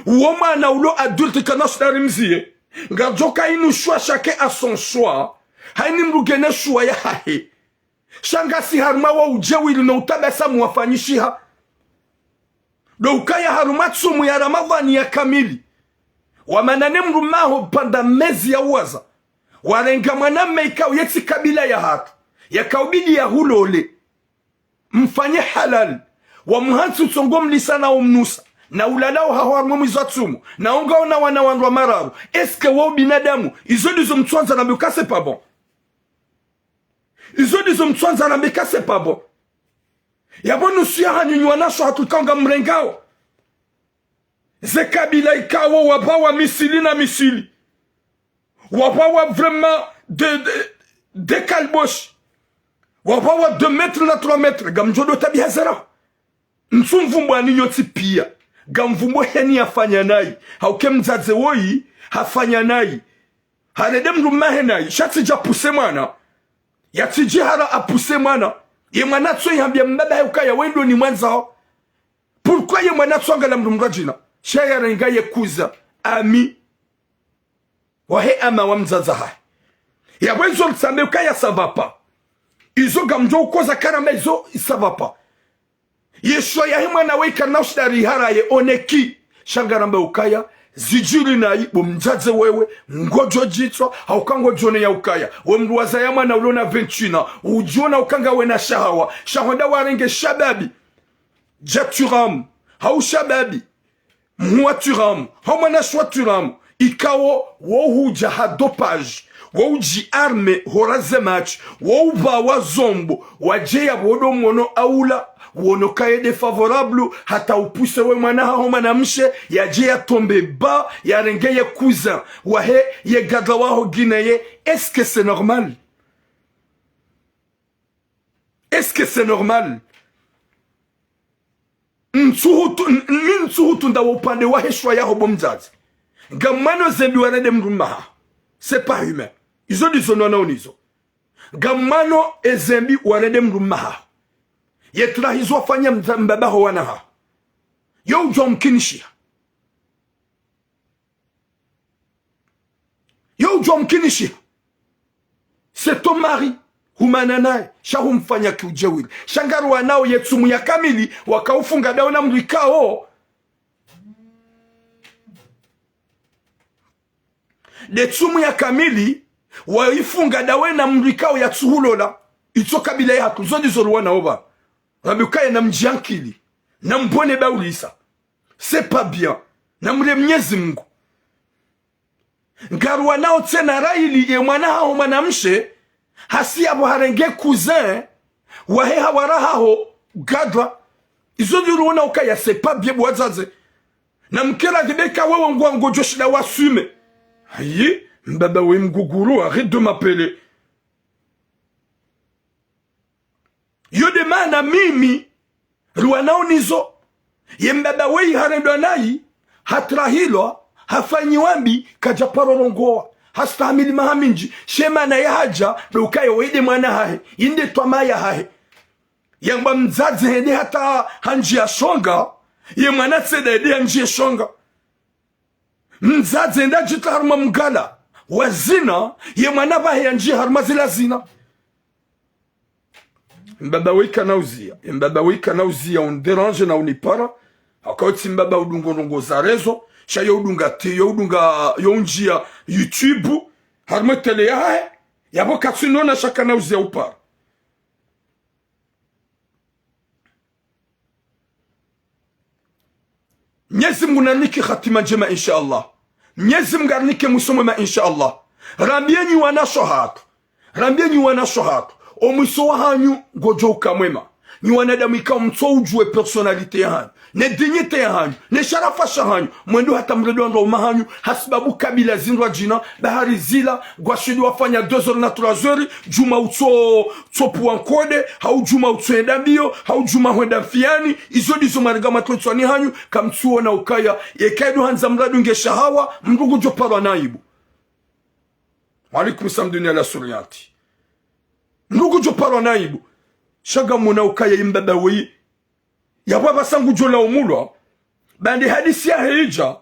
Uwo mwana ulo adulte karina ushinda rimziye. Ngadjoka inu choix, chacun a son choix. Hayini mdru ngena choix yahahe. Sha ngasi harumwa wo udjeuri no utabasamu wafanyishiha. Ndo ukaya harumwa tsumu ya Ramadhani ya kamili, wamanane mdrumme haho pvanda mezi ya uwaza, warenga mwanamme ikao yetsi kabila yahatru, yakaubidi yahulole, mfanye halal, wamuhantsi utsongo mlisa na umnusa, na ulalao haho harumwa mwezi wa tsumu, na ungaona wana wandru wa mararu. Est-ce que wo ubinadamu? Izo ndizo mtsuandza nambe uka c'est pas bon. Izo ndizo mtsuandza nambe uka c'est pas bon. Yapvo nusu yahanyu nyi wanasho hatru ikao ngamrengao ze kabila ikao wapvawa misili na misili. Wapvawa vraiment de, de, de kalboshi. Wapvawa deux mètres na trois mètres. Ngamdjo ndo tabiha zera. Ntsumvumbwa ni nyontsi pia. Ngamvumbwa heni yafanya nayi. Hauka mdzadze woyi hafanya nayi. Harende mdrumme hahe nayi. Sha tsidja pousser mwana. Yatsidji hara a pousser mwana. Ye mwana tso yihambia mbaba hahe ukaya we ndo nimwandzao. Pourquoi ye mwana tso angala mdru mdru adjina? Sha yarenga ye cousin, ami wahe ama wa mdzadze hahe. Yapvo izo ritsambe ukaya ça va pas. Izo ngamdjo ukoza karamba izo ça va pas. Ye choix yahe mwana we karina ushinda riharaye oneki. Sha ngaramba ukaya zidjiri nayi bo mdzadze wewe, ngodjo djitswa, hauka ngodjo ne ya ukaya we mdru wazaya mwana ulo na vingt et un ans, udjiona uka ngawe na shahawa, sha hwenda warenge shababi dja turamu, hau shababi mhuwa turamu, hau mwanashe wa turamu, ikao wo hudja ha dopage, wo udji armer hora ze match, wo upvawa zombo, wadje yapvo ndo mwono aula, wono kaye défavorable, hata u pousser we mwana haho mwanamshe, yadje yatombe ba, yarenge ye cousin wahe, ye gadra waho Guinée ye, est-ce que c'est normal? Est-ce que c'est normal? Ntsuhutu, n-, n-, mi ntsuhutu nda wo upande wahe choix yaho bo mdzadze. Ngamwano zembi warende mdrumme haho. C'est pas humain. Izo ndizo nwana unizo. Ngamwano ezembi warende mdrumme haho. Ye turahizo wafanya mdza-, mbaba ho wana haho. Yo udjwa mkinishiha. Yo udjwa mkinishiha. C'est ton mari. Humana naye. Sha humfanya kiudjeuri. Sha ngaruwanao ye tsumu ya kamili, wakaufunga dawe na mdru ikao. Nde tsumu ya kamili, waifunga dawe na mdru ikao yatsuhulola. Itso kabila yahatru. Zo ndizo ruwanao ba. Rambe ukaya namdji ankili. Namwone ba ulisa. C'est pas bien. Namre Mnyezi Mungu. Ngaruwanao tsena raili ye mwana haho mwanamshe, hasi yapvo harenge cousin wahe hawara haho gadra. Izo ndizo ruona ukaya c'est pas bien bo wadzadze. Namkera kibeka wewe ngwa ngodjo shinda wa assumer. Ayi, mbaba we mguguru, arrête de m'appeler. Yo nde maana mimi, ruwanao nizo. Ye mbaba weyi harendwa nayi, hatrahilwa, hafanyiwa mbi, kadja paro rongowa. Hastahamili maha mindji, she maana yahadja, ndo ukaya weyi nde mwana hahe, yinde twamaa yahahe. Yamba mdzadze hende hata handji ya shonga, ye mwana tsi nda hende handji ya shonga. Mdzadze nda djitra harumwa mgala wa zina, ye mwana pvahe yandji harumwa zila zina. Mbaba weyi kana uziya, mbaba weyi kana uziya, un dérange na unipara. Haka utsi mbaba udungo ndrongo za réseau, sha yo udunga ti, yo udunga, yo undjiya YouTube, harumwa télé yahahe, yapvo katsu nona sha kana uziya upara. Mnyezi Mungu narinike hatima ndjema, insha Allah. Mnyezi Mungu arinike mwiso mwema, insha Allah. Rambiye nyi wanasho hatru. Rambiye nyi wanasho hatru. Omwiso wahanyu ngodjo uka mwema. Nyi wanadamu ikao mtso udjuwe personnalité yahanyu, ne dignité yahanyu, ne sharafa shahanyu, mwendo hata mrende wandru waume wahanyu, hasibabu kabila zindru wadjina, bahari zila, ngwashindi wafanya deux heures na trois heures, djuma utso, utso pvuwa nkode, hau djuma utso enda mbiyo, hau djuma hwenda mfiyani, izo ndizo mwarenga matso itswani hanyu, kamtsuona ukaya, yeka ndo handza mradi nge shahawa, mdru ngudjo parwa na aibu. Wa alaikum salam, dunia la souriante. Mdru ngudjo parwa na aibu. Sha ngamwona ukaya ye mbaba weyi, Yapvo apvasa ngudjo laumulwa, ba nde hadisi yahe idja,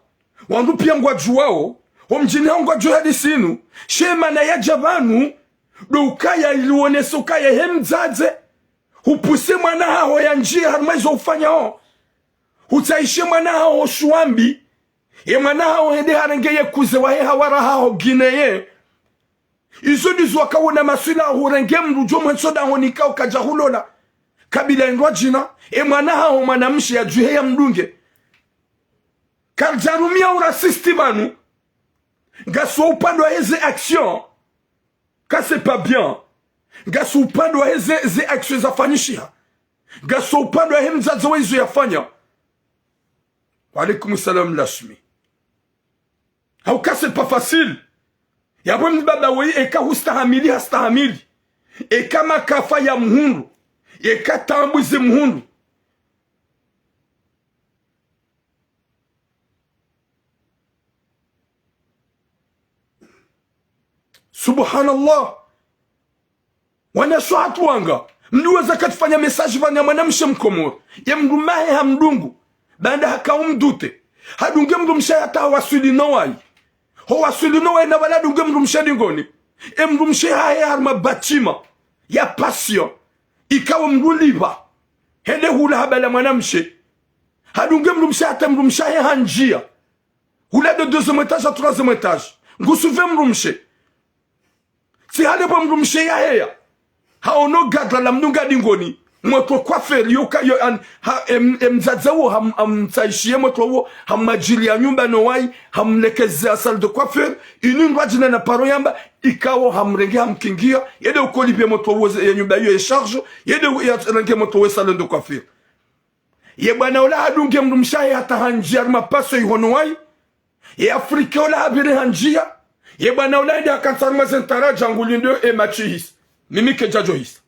wandru piya ngwadjuwao, ho mdjini haho ngwadjuwa hadisi inu, she mana yadja pvanu, ndo ukaya ili wonese ukaya he mdzadze, hupuse mwana haho yandjiye harumwa izo ufanyao. Hutsaishe mwana haho shuwambi, ye mwana haho hende harenge ye kuze wahe hawara haho Guinée ye. Izo ndizo wakawona maswila hurenge mndru djo mwentso dahoni kao kadja hulola. Kabila indrwadjina, e mwana haho mwanamshe yadjuhe yamdunge. Kardjarumia urasisti pvanu. Ngasi upande wa heze action. Ka c'est pas bien. Ngasi upande wa heze, ze action zafanyishiha. Ngasi upande wa he mdzadze wa izo yafanya. Wa alaikum salam Lashmi. Hauka c'est pas facile. Yapvo mdru baba woyi eka hustahamili hastahamili. Eka makafa yamhundru. Eka taabu zimhundru. Subhanallah. Wanashe hatru wanga. Mndru weza katsufanya message pvanu ya mwanamshe mkomori. Ye mndru mahe hamdungu. Baanda haka umdute. Hadunge mndru mshe hata hawaswili no wayi. Ho waswili no wayi na pvala dunge mndru mshe dingoni. E mndru mshe hahe harumwa bâtiment ya passion. Ikao mndru lipva. Hende hula habala mwanamshe. Hadunge mndru mshe hata mndru mshe hahe handjia. Hula de deuxième étage à troisième étage. Ngusuve mndru mshe. Tsi hale pvo mndru mshe yaheya. Haono gadra la mdunga dingoni. Motro coiffeur yo ka yo an, ha, em, em, mdzadze wo ham, hamtsaishiye motro wo, hammadjiliya nyumba no wayi, hamlekeze salle de coiffure, inu ndrwadjina na paro yamba, ikao hamrenge hamkingiya, yende ukolipve motro wo ze, ye nyumba yo ye charge, yende u, yarenge motro wo salon de coiffure. Ye bwana ula hadunge mndru mshe hahe hata handjia harumwa passion iho no wayi. Ye Afrika ula hapvire handjia. Ye bwana ula hende hakantsi harumwa ze ntara djangu lindo e matshihisa. Mimi kedjadjo hisa.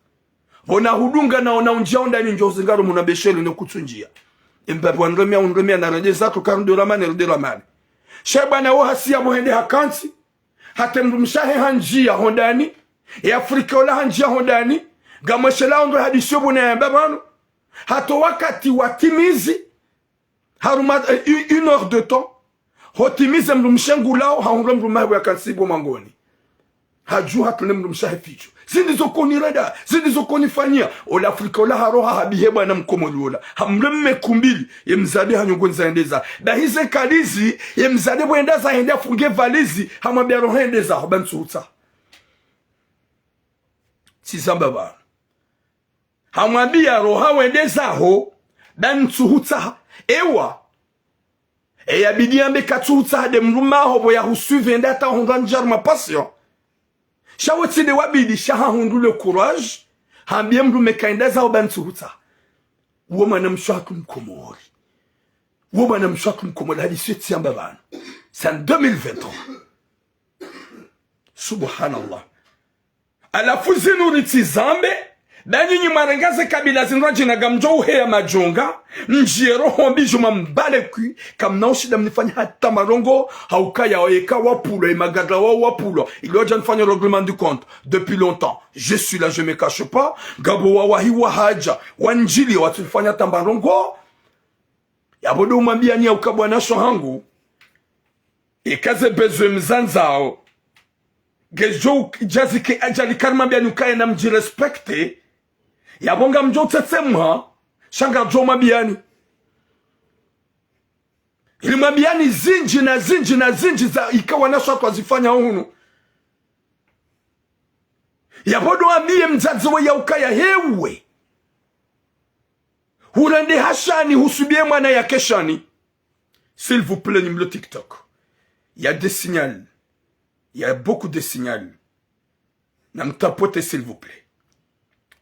Pvona hudunga na ona undjia ondani ndjo zingaro muna besheli no kutsundjia. Emba pvo wandremia, undremia na rende zatru karundo ramane, rende ramane. She bwana wo hasiya pvo hende hakantsi. Hata mndru mshe hahe handjia hondani. Ye Afrika ula handjia hondani. Ngamweshela ondro hadisi yo pvona yamba pvanu. Hata wakati watimizi. Harumwa, eh, u, une heure de temps. Hotimize mndru mshe ngulao, hahundre mndru mahe pvo yakantsi pvo mwangoni. Hadju hatune mndru mshe hahe fidjo. Zindri zo koni renda, zindri zo koni fanyia. Ola Afrika ola haroha habihe bwana mkomori ola. Hamreme kumbili, ye mdzadze hanyongo ndza hende za. Bahi ze kalizi, ye mdzadze pvo henda za hende hafunge valizi, hamwambia roha hende zaho, ba ntsuhutsaha. Tsi zamba pvanu. Hamwambia roha wende zaho, ba ntsuhutsaha. Ewa. E yabidi yambe katsuhutsaha de mndru maho pvo yahusuive hende hata hundra ndjia harumwa passion. Sha wo tsi de wabidi sha hahundru le courage. Hambie mndru meka henda zaho ba ntsuhutsaha. Wo mwanamshe hatru mkomori. Wo mwanamshe hatru mkomori hadisi yo tsi yamba pvanu. C'est en deux mille vingt-trois. Subhanallah. Halafu zinu ritsi zambe, ba nyinyi mwarenga ze kabila zindrwadjina ngamdjo uheya madjonga, mdjiye roho mbi djuma mbale kwi, kamna ushinda mnifanya hata marongo, haukaya eka wapvulwa, ye magadra wao wapvulwa, ili wadja nifanya règlement de compte, depuis longtemps, je suis là, je me cache pas, ngapvo wawahi wahadja, wandjiliya watsunifanya hata marongo, yapvo ndo umwambiani ya uka bwana sho hangu. Eka ze besoin mzandzao. Ngedjo u, djazi ke adjali karimwambiani ukaya namdjirespecte. Yapvo ngamdjo utsetsemwa. Sha ngamdjo mwambiani. Ili mwambiani zindji na zindji na zindji za ika wanashe hatru wazifanya hunu. Yapvo ndo wambiye mdzadze we ya ukaya hewe. Hurende hashani, husubiye mwana yake shani. S'il vous plaît, nimlo TikTok. Il y a des signaux. Il y a beaucoup de signaux. Namtapote, s'il vous plaît.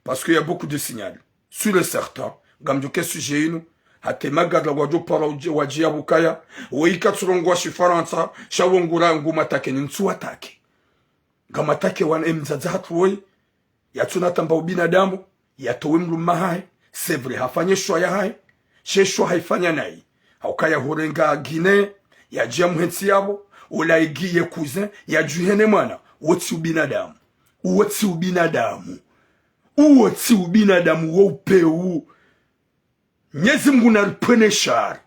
Parce qu'il y a beaucoup de signaux. Sûr et certain, ngamdjo ke sujet inu, hata magadra wadjo para udje, wadje ya bukaya, wo ika tsurongowa shifarantsa, sha wo ngura ngu matake ni ntsu watake. Ngamatake wana e mdzadze hatru woyi, yatsuna tamba ubinadamu, yatowe mdrume hahe, c'est vrai, hafanye shwa yahahe, she shwa haifanya nayi. Haukaya hurenga Guinée, yadja muhentsi yapvo, ola igi ye cousin, yadjuhene mwana, wo tsi ubinadamu. Uwo tsi ubinadamu. Uwo tsi ubinadamu wo upeu. Mnyezi Mngu naripvwene shari.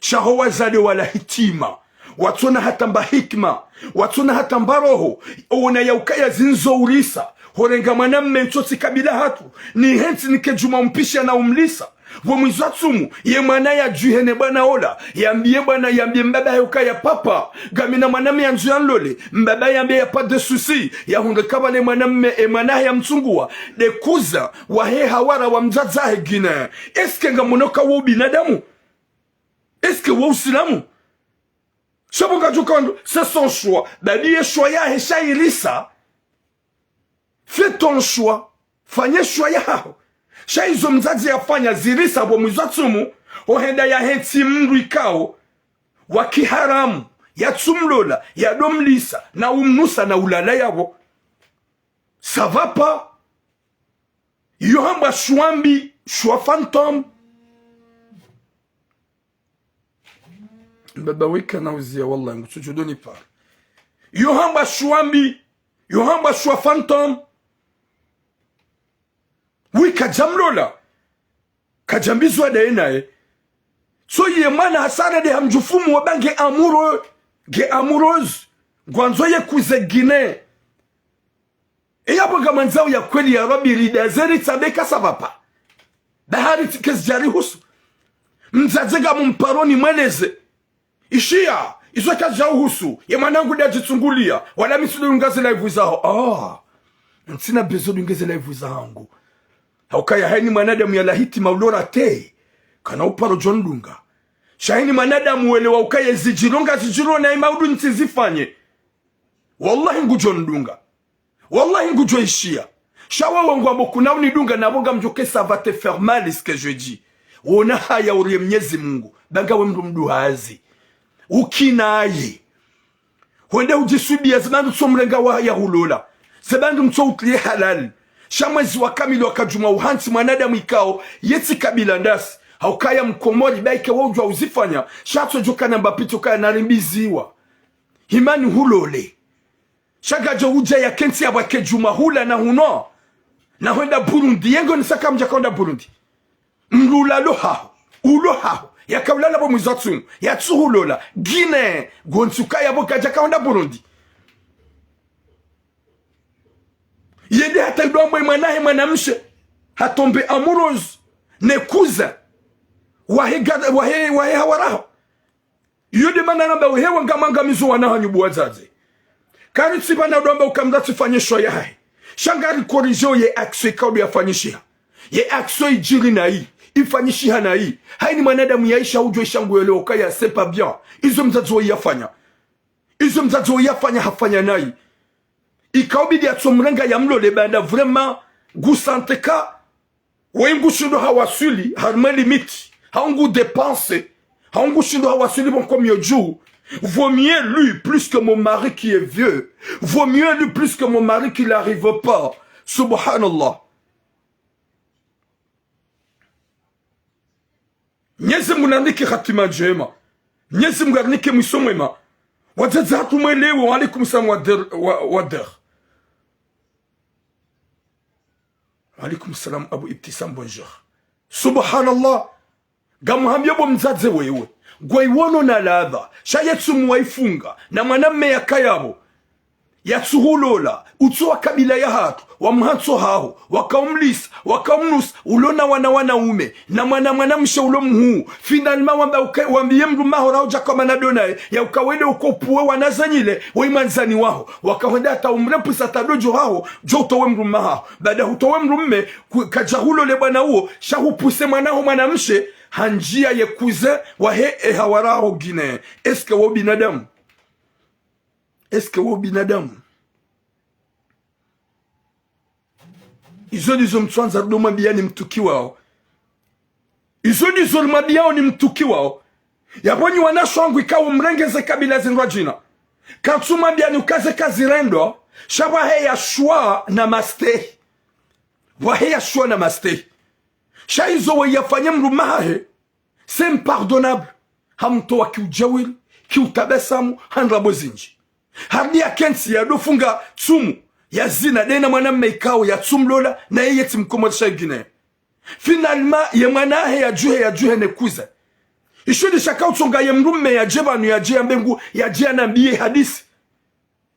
Sha ho wazade wala hitima, watsona hata mba hikima, watsona hata mba roho, owona yaukaya zindzo urisa, horenga mwanamme ntso tsi kabila hatru, nihentsi nike djuma umpisha na umlisa. Pvo mwizo wa tsumu, ye mwana yadjuhe ne bwana ola, yambiye bwana, yambiye mbaba yaukaya papa, ngamina mwanamme yandzo yanlole, mbaba yambiye y a pas de souci, yahundre kabale mwanamme, e mwana yamtsunguwa, de cousin wahe hawara wa mdzadze wahe Guinée. Est-ce que ngamono ka wo ubinadamu? Est-ce que wo usilamu? Sha pvo ngadjo kandro, c'est son choix. Badi ye choix yahe sha irisa. Fais ton choix. Fanye choix yaho. Sha izo mdzadze yafanya zirisa pvo mwizo wa tsumu, ohenda yahentsi mndru ikao wa kiharamu, yatsumlola, yadomlisa, na umnusa, na ulala yapvo. Ça va pas. Iyo hambwa choix mbi, choix fantôme. Mbaba weka na uziya, wallahi, ngutsudjo doni pare. Iyo hambwa choix mbi, iyo hambwa choix fantôme. Oui, kadjamlola. Kadjambizwa daye naye. So ye mwana hasara de hamdjufumu wa ba nge amoureux, nge amoureuse. Ngwandzo ye cousin Guinée. Eya pvo ngamandzao ya kweli ya Rabbi, ridazeri tsabe ka ça va pas. Bahari tsi kezi djari husu. Mdzadze ngamumparo nimweleze. Ishiya, izo kazidja uhusu, ye mwanangu dadjitsunguliya, wala mi ntsudo dunga ze live zaho. Ah, ntsina besoin dunge ze live zahangu. Haukaya hayini mwanadamu yala hitima ulora te, kana uparo djo ndunga. Sha hayini mwanadamu welewa ukaya zidjiro ngazidjiro na imaudu ntsi zifanye. Wallahi ngudjo ndunga. Wallahi ngudjo ishiya. Sha wewe ngwambo kuna unidunga na pvo ngamdjo ke ça va te faire mal ce que je dis. Wona haya uriye Mnyezi Mungu. Ba ngawe mndru mduhazi. Ukinaye. Hwende udjiswibiya ze bandu tso mrenga wa ya hulola. Ze bandu mtso utliye halali. Sha mwezi wa kamili wa kadjuma uhantsi mwanadamu ikao, ye tsi kabila ndasi. Haukaya mkomori, ba ike wo udjuwa uzifanya. Sha tso djo kana mbapvitso kaya narimbiziwa. Himani hulole. Sha ngadjo udja yakentsi ya pvwake djuma hula na hunwa. Na hwenda Burundi, yengo nisa kamdja kahwenda Burundi. Mndru ulalo haho, ulo haho, yakaulala pvo mwizo wa tsumu, yatsuhulola, Guinée, ngontsi ukaya pvo kadja kahwenda Burundi. Yende hata idwambwe mwanahe mwanamshe, hatombe amoureuse, ne cousin, wahe ga-, wahe, wahe hawaraho. Iyo de mana namba uhewa ngamangamizo wana hanyu bo wadzadze. Kari tsi pvana udwamba ukamdra tsifanye choix yahe. Sha ngari corriger ye action ikao de yafanyishiha. Ye action idjiri nayi, ifanyishiha nayi. Hayini mwanadamu yaisha udjo isha nguyelewa ukaya c'est pas bien. Izo mdzadze wo yafanya. Izo mdzadze wo yafanya hafanya nayi. Ikao bidi yatso mrenga yamlole banda vraiment ngu sentir ka Wewe ngushindo hawaswili, harumwa limite, hau ngu dépenser, hau ngushindo hawaswili pvo nkomyo dju. Vaut mieux lui plus que mon mari qui est vieux. Vaut mieux lui plus que mon mari qui n'arrive pas. Subhanallah. Mnyezi Mungu narinike hatima ndjema. Mnyezi Mungu arinike mwiso mwema. Wadzadze hatru mwelewe, wa alaikum salam wa der, wa, wa der. Wa alaikum salam, Abu Ibtisam, bonjour. Subhanallah. Ngamuhambio bo mdzadze wewe. Ngwaiwono na ladha. Sha ye tsumu waifunga. Na mwanamme yakaya pvo. Yatsuhulola. Utso wa kabila yahatru. Wa mhatso haho. Wakaumlisa. Wakaumnusa. Ulo na wana wanaume. Na mwana mwanamshe ulo mhuu. Finalement wamba uka-, wambiye mdrumme waho raho djaka mana ndo naye. Ya uka wende uko upvuwe wana zanyile. Wewe mwandzani waho. Wakahwenda hata umrempvisa hata ndo djo haho. Djo utowe mdrumme haho. Baada hutowe mdrumme, ku-, kadja hulole bwana uwo, sha hupvuse mwana ho mwanamshe, ha ndziya ye cousin wahe e hawara ho Guinée. Est-ce que wo binadamu? Est-ce que wo binadamu? Izo ndizo mtswandza rudo mwambiyani mtukiwao. Izo ndizo rimwambiyao ni mtukiwao. Yapvo nyi wanashe wangu ikao mrenge ze kabila zindrwadjina. Kantsu mwambiyani uka ze kazirendwa, sha pvahe ya shwa na mastehi. Pvahe ya shwa na mastehi. Sha izo we yafanye mdrumme hahe, c'est impardonnable. Hamtowa kiujawiri, kiutabasamu, ha ndrabo zindji. Harudi yakentsi yadofunga tsumu ya zina, de na mwanamme ikao yatsumlola, na yeye tsi mkomori sha Guinée. Finalement, ye mwana hahe yadjuhe, yadjuhe ne kuza. Isho ndisha kautsonga ye mdrume yadje pvanu, yadje yambe ngu, yadje yanambiye hadisi.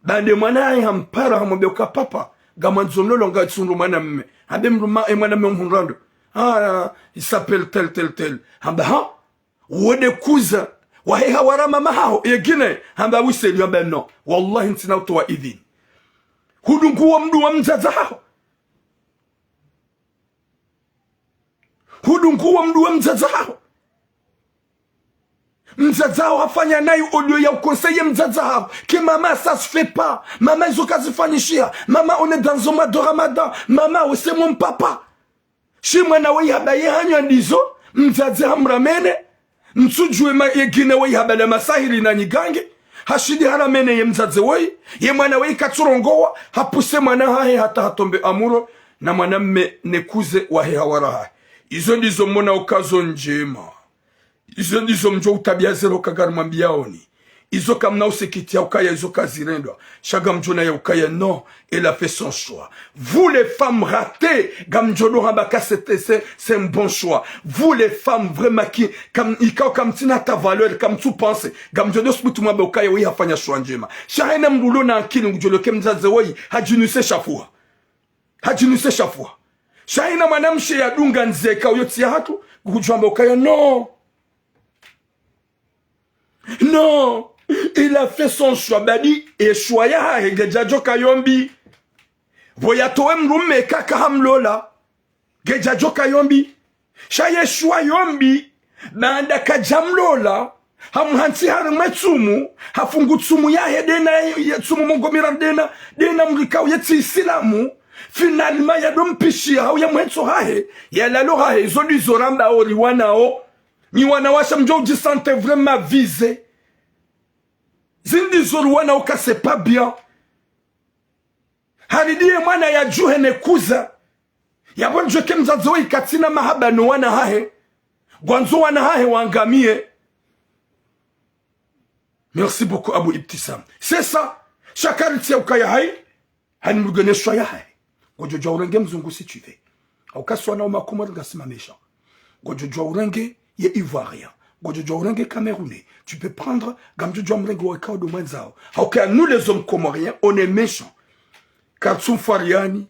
Baanda ye mwana hahe hampara, hamwambia uka papa, ngamwandzo mlolo, ngatsuhundru mwanamme. Hambe mdrume, e mwanamme umhundrando. Ah, il s'appelle tel, tel, tel. Hamba, ha? Wo nde kuza wahe hawara mama haho, yegine? Hamba wiseli, hamba non. Wallahi, ntsina utowa idhini. Hudunguwa mdru wa mdzadze haho. Hudunguwa mdru wa mdzadze haho. Mdzadze haho hafanya nayi audio ya uconseiller mdzadze haho. Que maman, ça se fait pas. Maman, izo kazifanyishiha. Maman, on est dans un mois de Ramadan. Maman, c'est mon papa. Shi mwana woyi hamba ye hanywa ndizo, mdzadze hamramene, ntsudjuwe ma yegine woyi hamba la masahiri na nyigange, hashindi haramene ye mdzadze woyi, ye mwana woyi katsurongowa, hapousse mwana hahe hata hatombe amoureux na mwanamme ne kuze wahe hawara hahe. Izo ndizo mona uka zo ndjema. Izo ndizo mdjo utabia zero kagari mwambiaoni. Izo kamna usikitiya ukaya izo kazirendwa. Sha ngamdjo ona ya ukaya non, elle a fait son choix. Vous les femmes ratées, ngamdjo do hamba ka c'est, c'est, c'est un bon choix. Vous les femmes vraiment qui, kam, ikao kamtsina ta valeur, kamtsu pense, ngamdjo do subutu mwambe ukaya woyi hafanya choix ndjema. Sha hayina mdru ulo na akili ngudjo loke mdzadze woyi, hadjinuse shafuha. Hadjinuse shafuha. Sha hayina mwanamshe yadunga ndzia ikao yo tsi ya hatru, ngudjo hamba ukaya non. Non, il a fait son choix. Badi, e choix yahahe, ngedjadjo ka yo mbi. Pvo yatowe mdrume kaka hamlola, ngedjadjo ka yo mbi. Sha ye choix yo mbi, baanda kadjamlola, hamuhantsi harimwe tsumu, hafungu tsumu yahe dena, ye tsumu mengo miraru dena, dena mdru ikao ye tsi Isilamu, finalement yado mpishiya hau ya mhetso hahe, ya lalo hahe, izo ndizo ramba ori wanao. Nyi wanawashe mdjo udji sentir vraiment visé. Zindri zo ruwana uka c'est pas bien. Haridi ye mwana yadjuhe ne kuza. Yapvo ndjweke mdzadze woyi katsina mahaba no wana hahe. Ngwandzo wana hahe wangamiye. Merci beaucoup, Abu Ibtisam. C'est ça. Sha karitsiya ukaya hayi. Hani mdru ngena choix yahahe. Ngodjo djuwa urenge mzungu si tu veux. Hauka si wanaume wa Komori ngasi ma méchants. Ngodjo djuwa urenge ye Ivoirien. Ngodjo djuwa urenge Camerounais. Tu peux prendre, ngamdjo djuwa mrenge wa ikao ndo mwandzao. Hauka nous les hommes comoriens, on est méchants. Kartsu mfariani,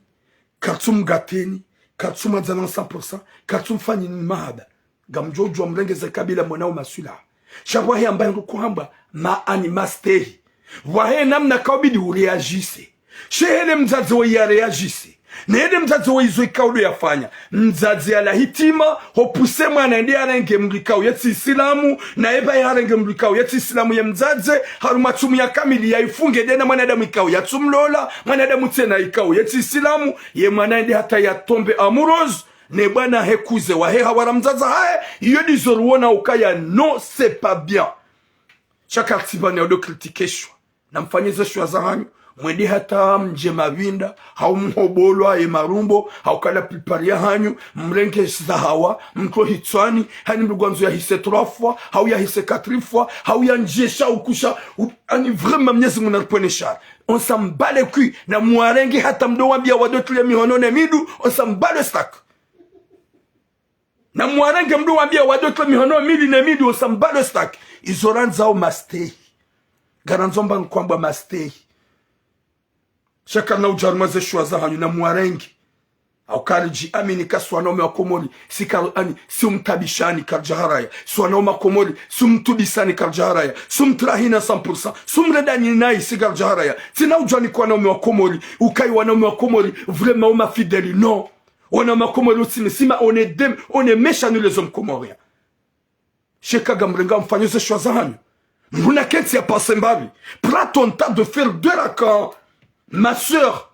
kartsu mgateni, kartsu mwandzana cent pour cent, kartsu mfanyini mahaba. Ngamdjo udjuwa mrenge ze kabila mwana wo maswila. Sha pvwahe amba hindru kuhamba ma ani mastehi. Pvwahe namna kaubidi ureagisse. She hele mdzadze woyi yareagisse. Ne hele mdzadze woyi izo ikao ndo yafanya. Mdzadze yalawa hitima, hopousse mwana yende yarenge mdru ikao ye tsi Isilamu, naye pvaye harenge mdru ikao ye tsi Isilamu ye mdzadze, haruma tsumu ya kamili yayifunge dena mwanadamu ikao yatsumlola, mwanadamu tsena ikao ye tsi Isilamu, ye mwana yende hata yatombe amoureuse, ne bwana he kuze wahe hawara mdzadze hahe, iyo ndizo ruona ukaya non, c'est pas bien. Sha kartsi pvanu ya udo critiquer choix. Namfanye ze choix zahanyu, mwende hata mdje mapvinda, hau mhobolwa ye marumbo, hauka la plupart yahanyu, mrenge zahawa, mtro hitswani, hani mdru ngwandzo yahise trois fois, hau yahise quatre fois, hau yandjie sha ukusha, u-, ani vraiment Mnyezi Mungu naripvwene shari. On s'en bat les couilles, na mwarenge hata mdo wambia wado tule mihono ne mindru, on s'en bat le steak. Na mwarenge mdo wambia wado tule mihono mili ne mindru, on s'en bat le steak. Izo randzao mastehi. Ngarandzo amba nkwamba mastehi. Sha karina udja harumwa ze choix zahanyu na mwarenge. Hauka ridji amini ka si wanaume wa Komori, si kar-, ani, si umtabishani karidja haraya. Si wanaume wa Komori, si umtubisani karidja haraya. Si umtrahina cent pour cent. Si umredani nayi si karidja haraya. Tsina udjuwa ni kwa wanaume wa Komori, ukayi wanaume wa Komori, vraiment huma fidèles, non. Wanaume wa Komori utsini, sima on est dem-, on est méchants nous les hommes comoriens. Sheka ngamrenga mfanyo ze choix zahanyu. Muna kentsi ya pase mbapvi. Prends ton temps de faire deux rak'a. Ma sœur,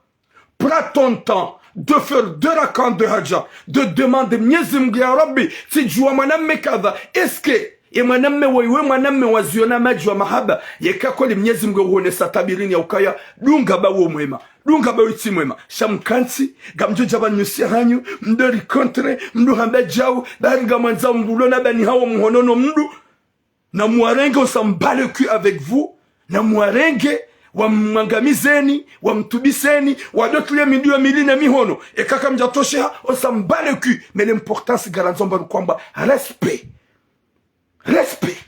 prends ton temps de faire deux rak'a de hadja. De demander Mnyezi Mungu, ya Rabbi, tsidjuwa mwanamme kadha. Est-ce que ye mwanamme woyi, we mwanamme waziona madji wa mahaba, yeka kweli Mnyezi Mungu yahuonesa tabirini ya ukaya, dunga ba wo mwema. Dunga ba wo tsi mwema. Sha mkantsi, ngamdjo dja pvanu nyusi hanyu, mdo rencontrer, mdo hamba djau, bari ngamwandzao mdru ulo na bani hawo muhono no mndru. Na mwarenge, on s'en bat le cul avec vous. Na mwarenge, Wamwangamizeni, wamtubiseni, wadotule midiyo mili ne mihono. Eka kamdjatosheha, on s'en bat le cul. Mais l'importance ngarandzo mbapvi kwamba respect. Respect.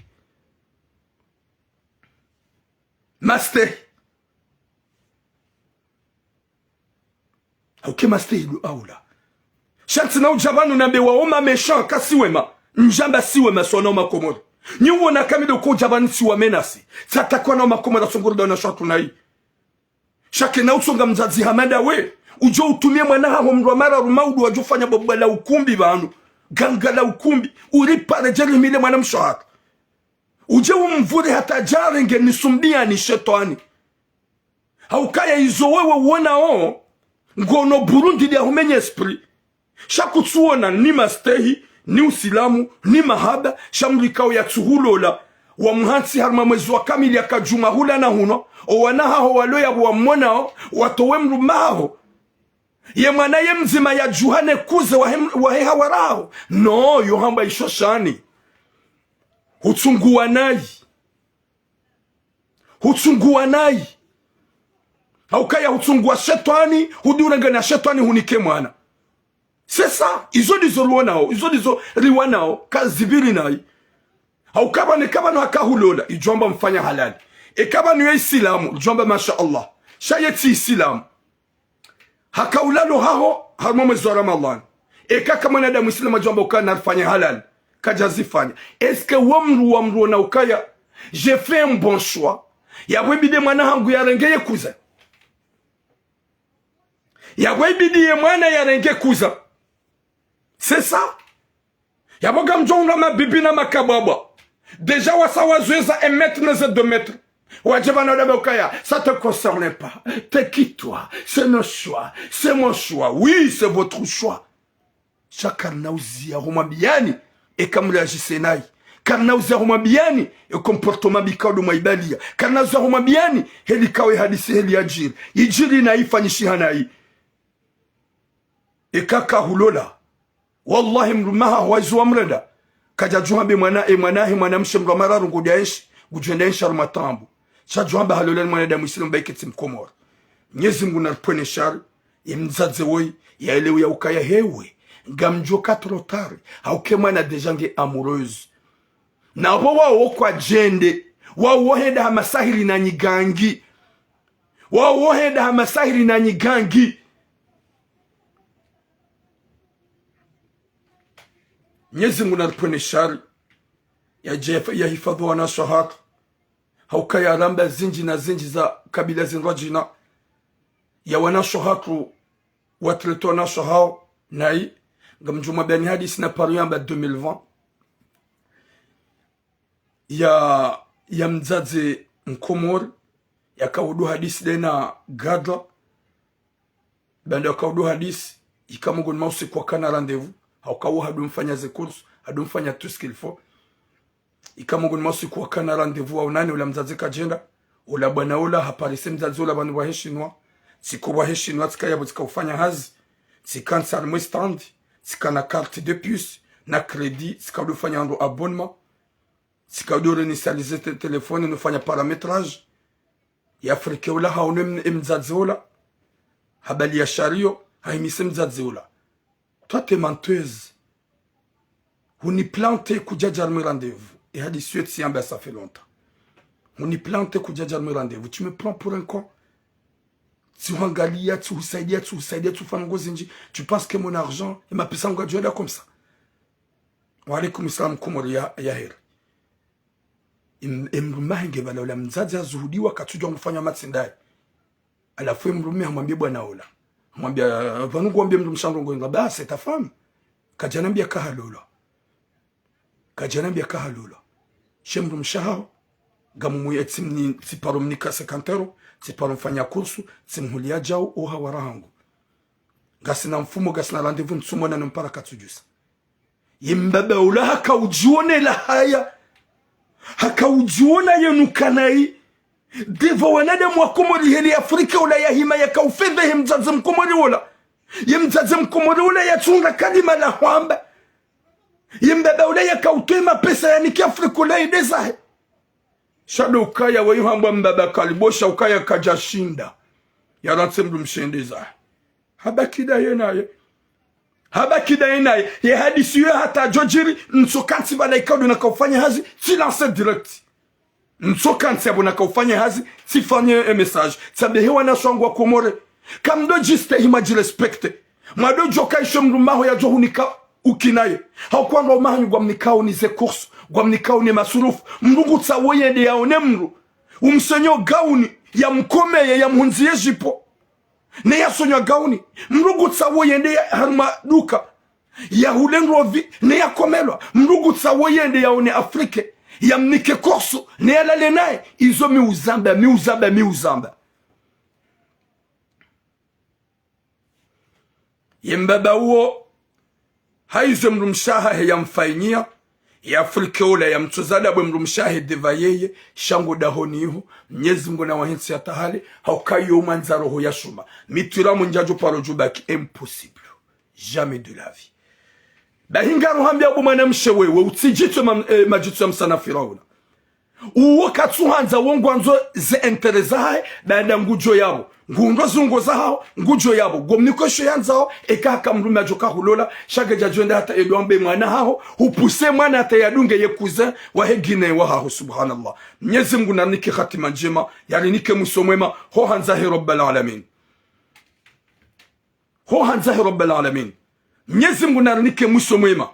Master. Hauka master ndo aula. Sha ntsina udja pvanu nambe wao ma méchants, ka si wema. Ndjamba si wema, si wana wa Makomori. Nyi uona kamili uka udja pvanu si wamenace. Tsataka wana wa Makomori, asongoro da wana shwatu nayi. Sha kena utsonga mdzadze hama ndawe. Udjo utumie mwana haho mdru wa mararu maudu wadjo fanya bwabwa la ukumbi pvanu. Ganga la ukumbi. Uripare dje rimile mwana mshe wahatru. Udje umvure hata djarenge ni sumbiani shetwani. Haukaya izo wewe uonao, ngono Burundi dia humenye esprit. Sha kutsuona ni mastehi, ni usilamu, ni mahaba, sha mdru ikao yatsuhulola. Wamhantsi harumwa mwezi wa kamili ya kadjuma hula na hunwa, o wana haho walo yapvo wamwonao, watowe mdrume haho. Ye mwana ye mdzima yadjuhane kuze wahe, wahe hawara haho. No, yo hamba isho shani. Hutsunguwa nayi. Hutsunguwa nayi. Haukaya hutsunguwa shetwani, hudurengana shetwani hunike mwana. C'est ça, izo ndizo riwanao, izo ndizo riwanao, kazipviri nayi. Hauka pvanu eka pvanu hakahulola, idjwamba mfanya halali. Eka pvanu ye isilamu, idjwamba masha Allah. Sha ye tsi isilamu. Haka ulalo haho, harumwa mwezi wa Ramadhani. Eka ka mwanadamu isilamu adjwamba uka narifanye halali. Kadjazifanya. Est-ce que wo mdru wa mdru ona ukaya, j'ai fait un bon choix. Yapvo ibidi ye mwana hangu yarenge ye kuza. Yapvo ibidi ye mwana yarenge kuza. C'est ça. Yapvo ngamdjo undra mabibi na makabwabwa. Déjà wasa wazweza un mètre na ze deux mètres. Wadje pvanu wadabe ukaya, ça te concerne pas. T'es qui toi? C'est nos choix. C'est mon choix. Oui, c'est votre choix. Sha karina uziya humwambiyani, eka mréagisse nayi. Karina uziya humwambiyani, e comportement mbi ikao ndo mwaibaliya. Karina uziya humwambiyani, heli ikao ye hadisi heli yadjiri. Idjiri nayi ifanyishiha nayi. Eka kahulola. Wallahi mdrume haho wayizo wamrenda. Kadjadjuha mbe mwana, e mwana he mwana mshe mdru wa mararu ngudjo enshi, ngudjo enda enshi harumwa taabu. Sha djuha mba halola ni mwanadamu isilamu mba ike tsi mkomori. Mnyezi Mngu naripvwene shari, ye mdzadze woyi, yaelewe ya ukaya hewe, ngamdjo ka trop tard, hauka ye mwana déjà nge amoureuse. Na pvo wao kwadjende, wao henda ha masahiri na nyigangi. Wao henda ha masahiri na nyigangi. Mnyezi Mngu naripvwene shari, yadje yahifadhwi wanashe wahatru. Hauka yaramba zindji na zindji za kabila zindrwadjina. Ya wanashe wahatru, watrete wanashe wahao, nayi, ngamdjo mwambiyani hadisi naparo yamba deux mille vingt. Ya, ya mdzadze mkomori, yakao udo hadisi dena gadra, baanda yakao udo hadisi, ika mongoni mwa usiku wakana rendez-vous, hauka wo hado mfanya ze courses, hado mfanya tout ce qu'il faut. Ika mongoni mwa usiku wakana rendez-vous waonane, ula mdzadze kadjenda, ula bwana ula haparise mdzadze ula pvanu pvwa heshinwa, tsiko pvwa heshinwa, tsika yapvo tsika ufanya hazi, tsika ntsi harumwa e stand, tsika na carte de puce, na crédit, tsika udo fanya ndo abonnement, tsika udo réinitialiser te-, téléphone, no fanya paramétrage. Ye Afrique ula haono em-, emdzadze ula. Habali ya shariyo, hahimise mdzadze ula. Toi, t'es menteuse. Huni planter kudjadja harumwa e rendez-vous. E hadisi yo tsiyamba, ça fait longtemps. Huni planter kudjadja harumwa e rendez-vous. Tu me prends pour un con. Tsihuangaliya, tsihusaidiya, tsihusaidiya, tsihufanya ngozi ndji. Tu penses que mon argent, e mapesa yangu yadjo enda comme ça. Wa alaikum salam, Komori ya, ya heri. Em-, emdrume hahe nge pvala ula mdzadze hazuhudiwa katsudjuwa ngufanya matsi ndaye. Halafu emdrume hamwambiya bwana ula. Hamwambiya, pvanu nguwambiye mdrumshe hangu ngo inga, bah, c'est ta femme. Kadjanambiya kahalolwa. Kadjanambiya kahalolwa. She mdrumshe haho, ngamumwi etsi mni, tsiparo mnika cinquante euros, tsiparo mfanya courses, tsimhuliya djau, o hawara hangu. Ngasina mfumo, ngasina rendez-vous, ntsumwona no mpara katsudjusa. Ye mbaba ula haka udjiwonela haya. Haka udjiwona yenu kanayi. Devant wanadamu wa Komori heli Afrika ula yahima yaka ufedha he mdzadze mkomori ula. Ye mdzadze mkomori ula yatsundra kalima la hwamba. Ye mbaba ula yaka utowa mapesa yanike Afrika ula yende zahe. Sha ndo ukaya weyi hambwa mbaba kalibosha ukaya kadjashinda. Yarantsi mdrumshe yende zahe. Habaki ndaye naye. Habaki ndaye naye. Ye hadisi yo hata djodjiri, ntsokantsi pvala ikao ndo nakaufanya hazi, tsi lance direct. Ntsokantsi apvo nakaufanya hazi, tsifanye e message. Tsambe he wanashe wangu wa Komori. Kamdodjistehi mwadjirespecte. Mwadodjoka isho mdrumme haho yadjohunika ukinaye. Hauka wandru waume hanyu ngwamnikao ni ze courses, ngwamnikao ni masurufu. Mdru ngutsaho yende yaone mdru. Umsonyo gauni, yamkomeye, yamhundzi ye jipo. Ne yasonyo gauni. Mdru ngutsaho yende ya harumwa duka. Yahule ndrovi, ne yakomelwa. Mdru ngutsaho yende yaone Afrike. Yamnike course, ne yalale naye. Izo mi uzamba, mi uzamba, mi uzamba. Ye mbaba uwo, haizo mdrumshe wahahe yamfanyiya, ye Afrike ola yamtsoza ndapvo mdrumshe wahahe ndeva yeye, sha ngo dahoni iho, Mnyezi Mngu nawahentsi yatahale, hauka yo mwandza roho ya shuma. Mitwira mundjadjo paro djubaki, impossible. Jamais de la vie. Bahi ngaruhambia bo mwanamshe wewe, utsidjitwe ma, eh, madjitso ya msana Firauna. Uwo katsuhandza wo ngwandzo ze intérêt zahahe, baada ngudjo yapvo. Nguhundro zungo zahaho, ngudjo yapvo. Ngomniko isho yandzao, eka haka mdrume adjoka hulola, sha kedjadjo enda hata edwambe mwana haho, hupuse mwana hata yadunge ye cousin, wahe Guinée wahaho, subhanallah. Mnyezi Mngu narinike hatima ndjema, yarinike mwiso mwema, ho handza he Rabbal Alamin. Ho handza he Rabbal Alamin. Mnyezi Mngu narinike mwiso mwema.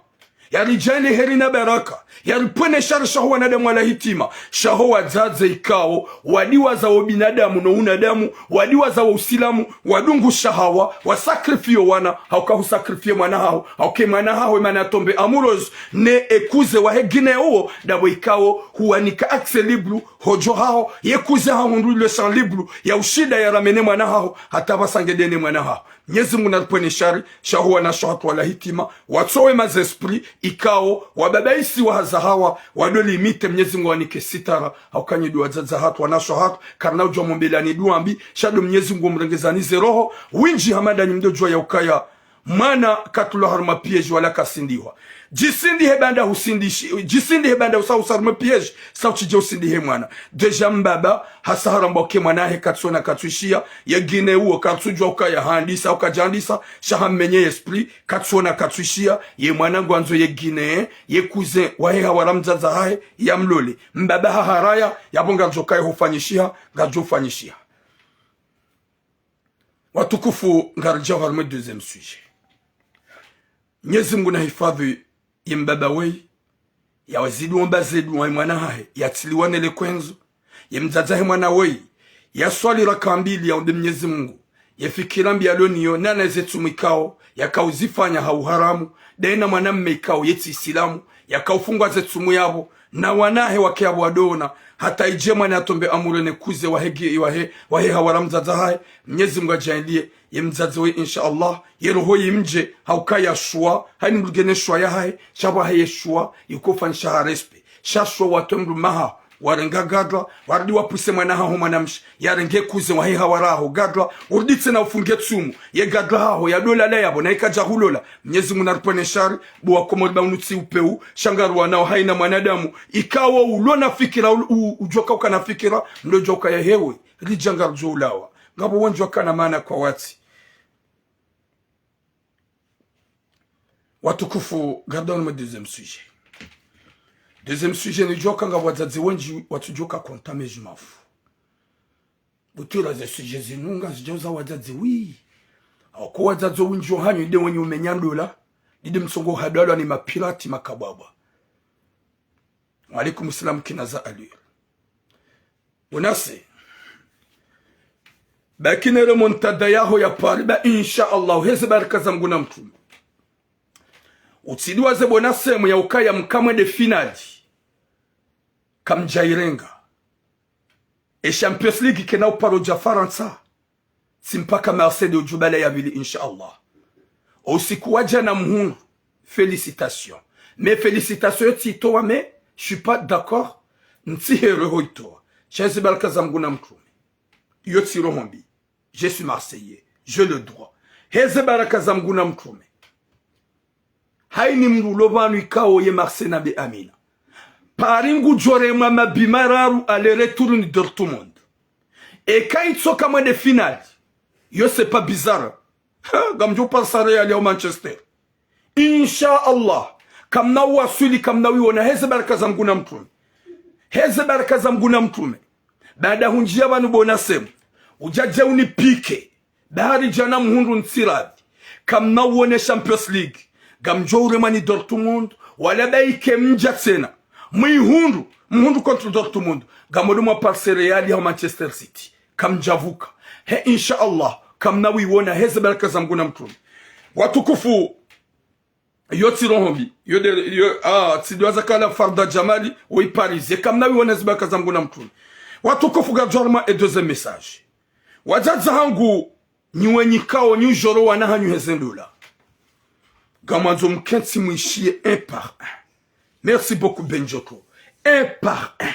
Yaridjaanlie heri na baraka. Yaripvwene shari sha ho wanadamu wala hitima. Sha ho wadzadze ikao, wadiwaza wo binadamu no unadamu, wadiwaza wo usilamu, wadungu shahawa, wasakrifie wana, hauka husakrifie mwana haho, hauka mwana haho emana tombe amoureuse, ne e cousin wahe Guinée uwo, ndapvo ikao, huwanika accès libre, hodjo haho, ye cousin hahundru le champ libre, ya ushinda yaramene mwana haho, hata pvasa ngende ne mwana haho. Mnyezi Mngu naripvwene shari, sha ho wanashe wahatru wala hitima, watsowe ma esprit, ikao, wababaisi wahaza hawa, wado limite Mnyezi Mngu wanike sitara, hauka nyi ndo wadzadze wahatru wanashe wahatru, karina udjwa mombelani dua mbi, sha ndo Mnyezi Mngu mrengezani ze roho, windji hama ndanyi mdodjua ya ukaya, mwana katulwa harumwa piège wala kasindihwa. Djisindihe baanda husindishi, djisindihe baanda usa usa harumwa piège, sa utsidje usindihe mwana. Déjà mbaba, hasa harambwa ke mwana hahe katsona katsuishiya, ye Guinée uwo katsudjua ukaya handisa, ukadjandisa, sha hammenye esprit, katsona katsuishiya, ye mwana ngwandzo ye Guinée, ye cousin, wahe hawara mdzadze hahe, yamlole. Mbaba haharaya, yapvo ngardjo kaya hufanyishiha, ngardjo ufanyishiha. Watukufu, ngaridjao harumwa deuxième sujet. Mnyezi Mngu nahifadhwi ye mbaba weyi, yazidi womba ze dua ye mwana hahe, yatsiliwa ne le kwendzo, ye mdzadze wahe mwana weyi, yaswali raka mbili yaombe Mnyezi Mngu, ye fikira mbi yalo nayo, nana ze tsumu ikao, yakauzifanya ha uharamu, ndaye na mwanamme ikao, yetsi isilamu, yakaufungwa ze tsumu yapvo, na wana hahe wake yapvo wadona, hata idje mwana yatombe amoureuse ne cousin wahe Gui, wahe, wahe hawara mdzadze hahe, Mnyezi Mngu adjaanlie, ye mdzadze we, insha Allah, ye roho yimdje, hauka ya shwa, hayini mdru ngena shwa yahahe, sha pvahe ye shwa, yikofanyisha ha respect. Sha shwa watwe mdrumme haho, warenga gadra, warudi wapvuse mwana haho mwanamshe, yarenge cousin wahe hawara haho gadra, urudi tsena ufunge tsumu, ye gadra haho, yadolala yapvo, na ikadja hulola, Mnyezi Mngu naripvwene shari, bo wakomori ba unu tsi upeu, sha ngaruwanao hayina mwanadamu, ikao ulona fikira, u, u, udjoka ukana fikira, mdodjoka ya hewe, ridja ngaridjo ulawa. Ngapvo wendji wakana maana kwa watsi. Watukufu, gardons le deuxième sujet. Deuxième sujet nidjoka ngapvo wadzadze wendji watsudjoka konta mais je m'en fous. Butwira ze sujet zinu ngazidjao za wadzadze wi. Hauka wadzadze wendji wahanyu nde wenyi umenya ndola. Nde mtsongo hadalwa ni mapirati makabwabwa. Wa alaikum salam kina za allure. Unase. Baki ne remontada yaho ya pvali ba, insha Allah, heze baraka za Mngu na mtrume. Utsidiwaze bo nasemu ya ukaya mkamwe nde finali. Kamdjairenga. E Champions League kena uparo dja Farantsa. Tsi mpaka Marseille nde udjubala ya pvili, insha Allah. Usiku wa djana mhunu, félicitations. Mais félicitations yo tsi itowa, mais je suis pas d'accord. Ntsi he roho itowa. Sha heze baraka za Mngu na mtrume. Yo tsi roho mbi. Je suis Marseillais. J'ai le droit. Heze baraka za Mngu na mtrume. Hayini mdru ulo pvanu ikao ye Marseille na be amina. Paris ngudjoremwa mabi mararu aller-retour ni Dortmund. Eka itsoka mwende finale, yo c'est pas bizarre. Ha, ngamdjo parisa Real hau Manchester. Insha Allah, kamna uwaswili, kamna uiona, heze baraka za Mngu na mtrume. Heze baraka za Mngu na mtrume. Baada hundjia pvanu bona semu, udjadje unipike. Bahari djana mhundru ntsiradhi. Kamna uone Champions League, ngamdjo uremwa ni Dortmund, wala baike mdja tsena. Mwihundru, mhundru contre Dortmund, ngamdjo mwa parisa Real hau Manchester City. Kamdjapvuka. He, insha Allah, kamna uiona, heze baraka za Mngu na mtrume. Watukufu, yo tsi roho mbi, yo de, yo, ah, tsi dua za kala Farda Djamali, woyi Paris. Ye kamna uiona, heze baraka za Mngu na mtrume. Watukufu, ngadjoremwa e deuxième message. Wadzadze hangu, nyi wenyi kao, nyi udjoro wana hanyu heze ndola. Ngamwandzo mkentsi mwishiye un par un. Merci beaucoup, Benjoko. Un par un.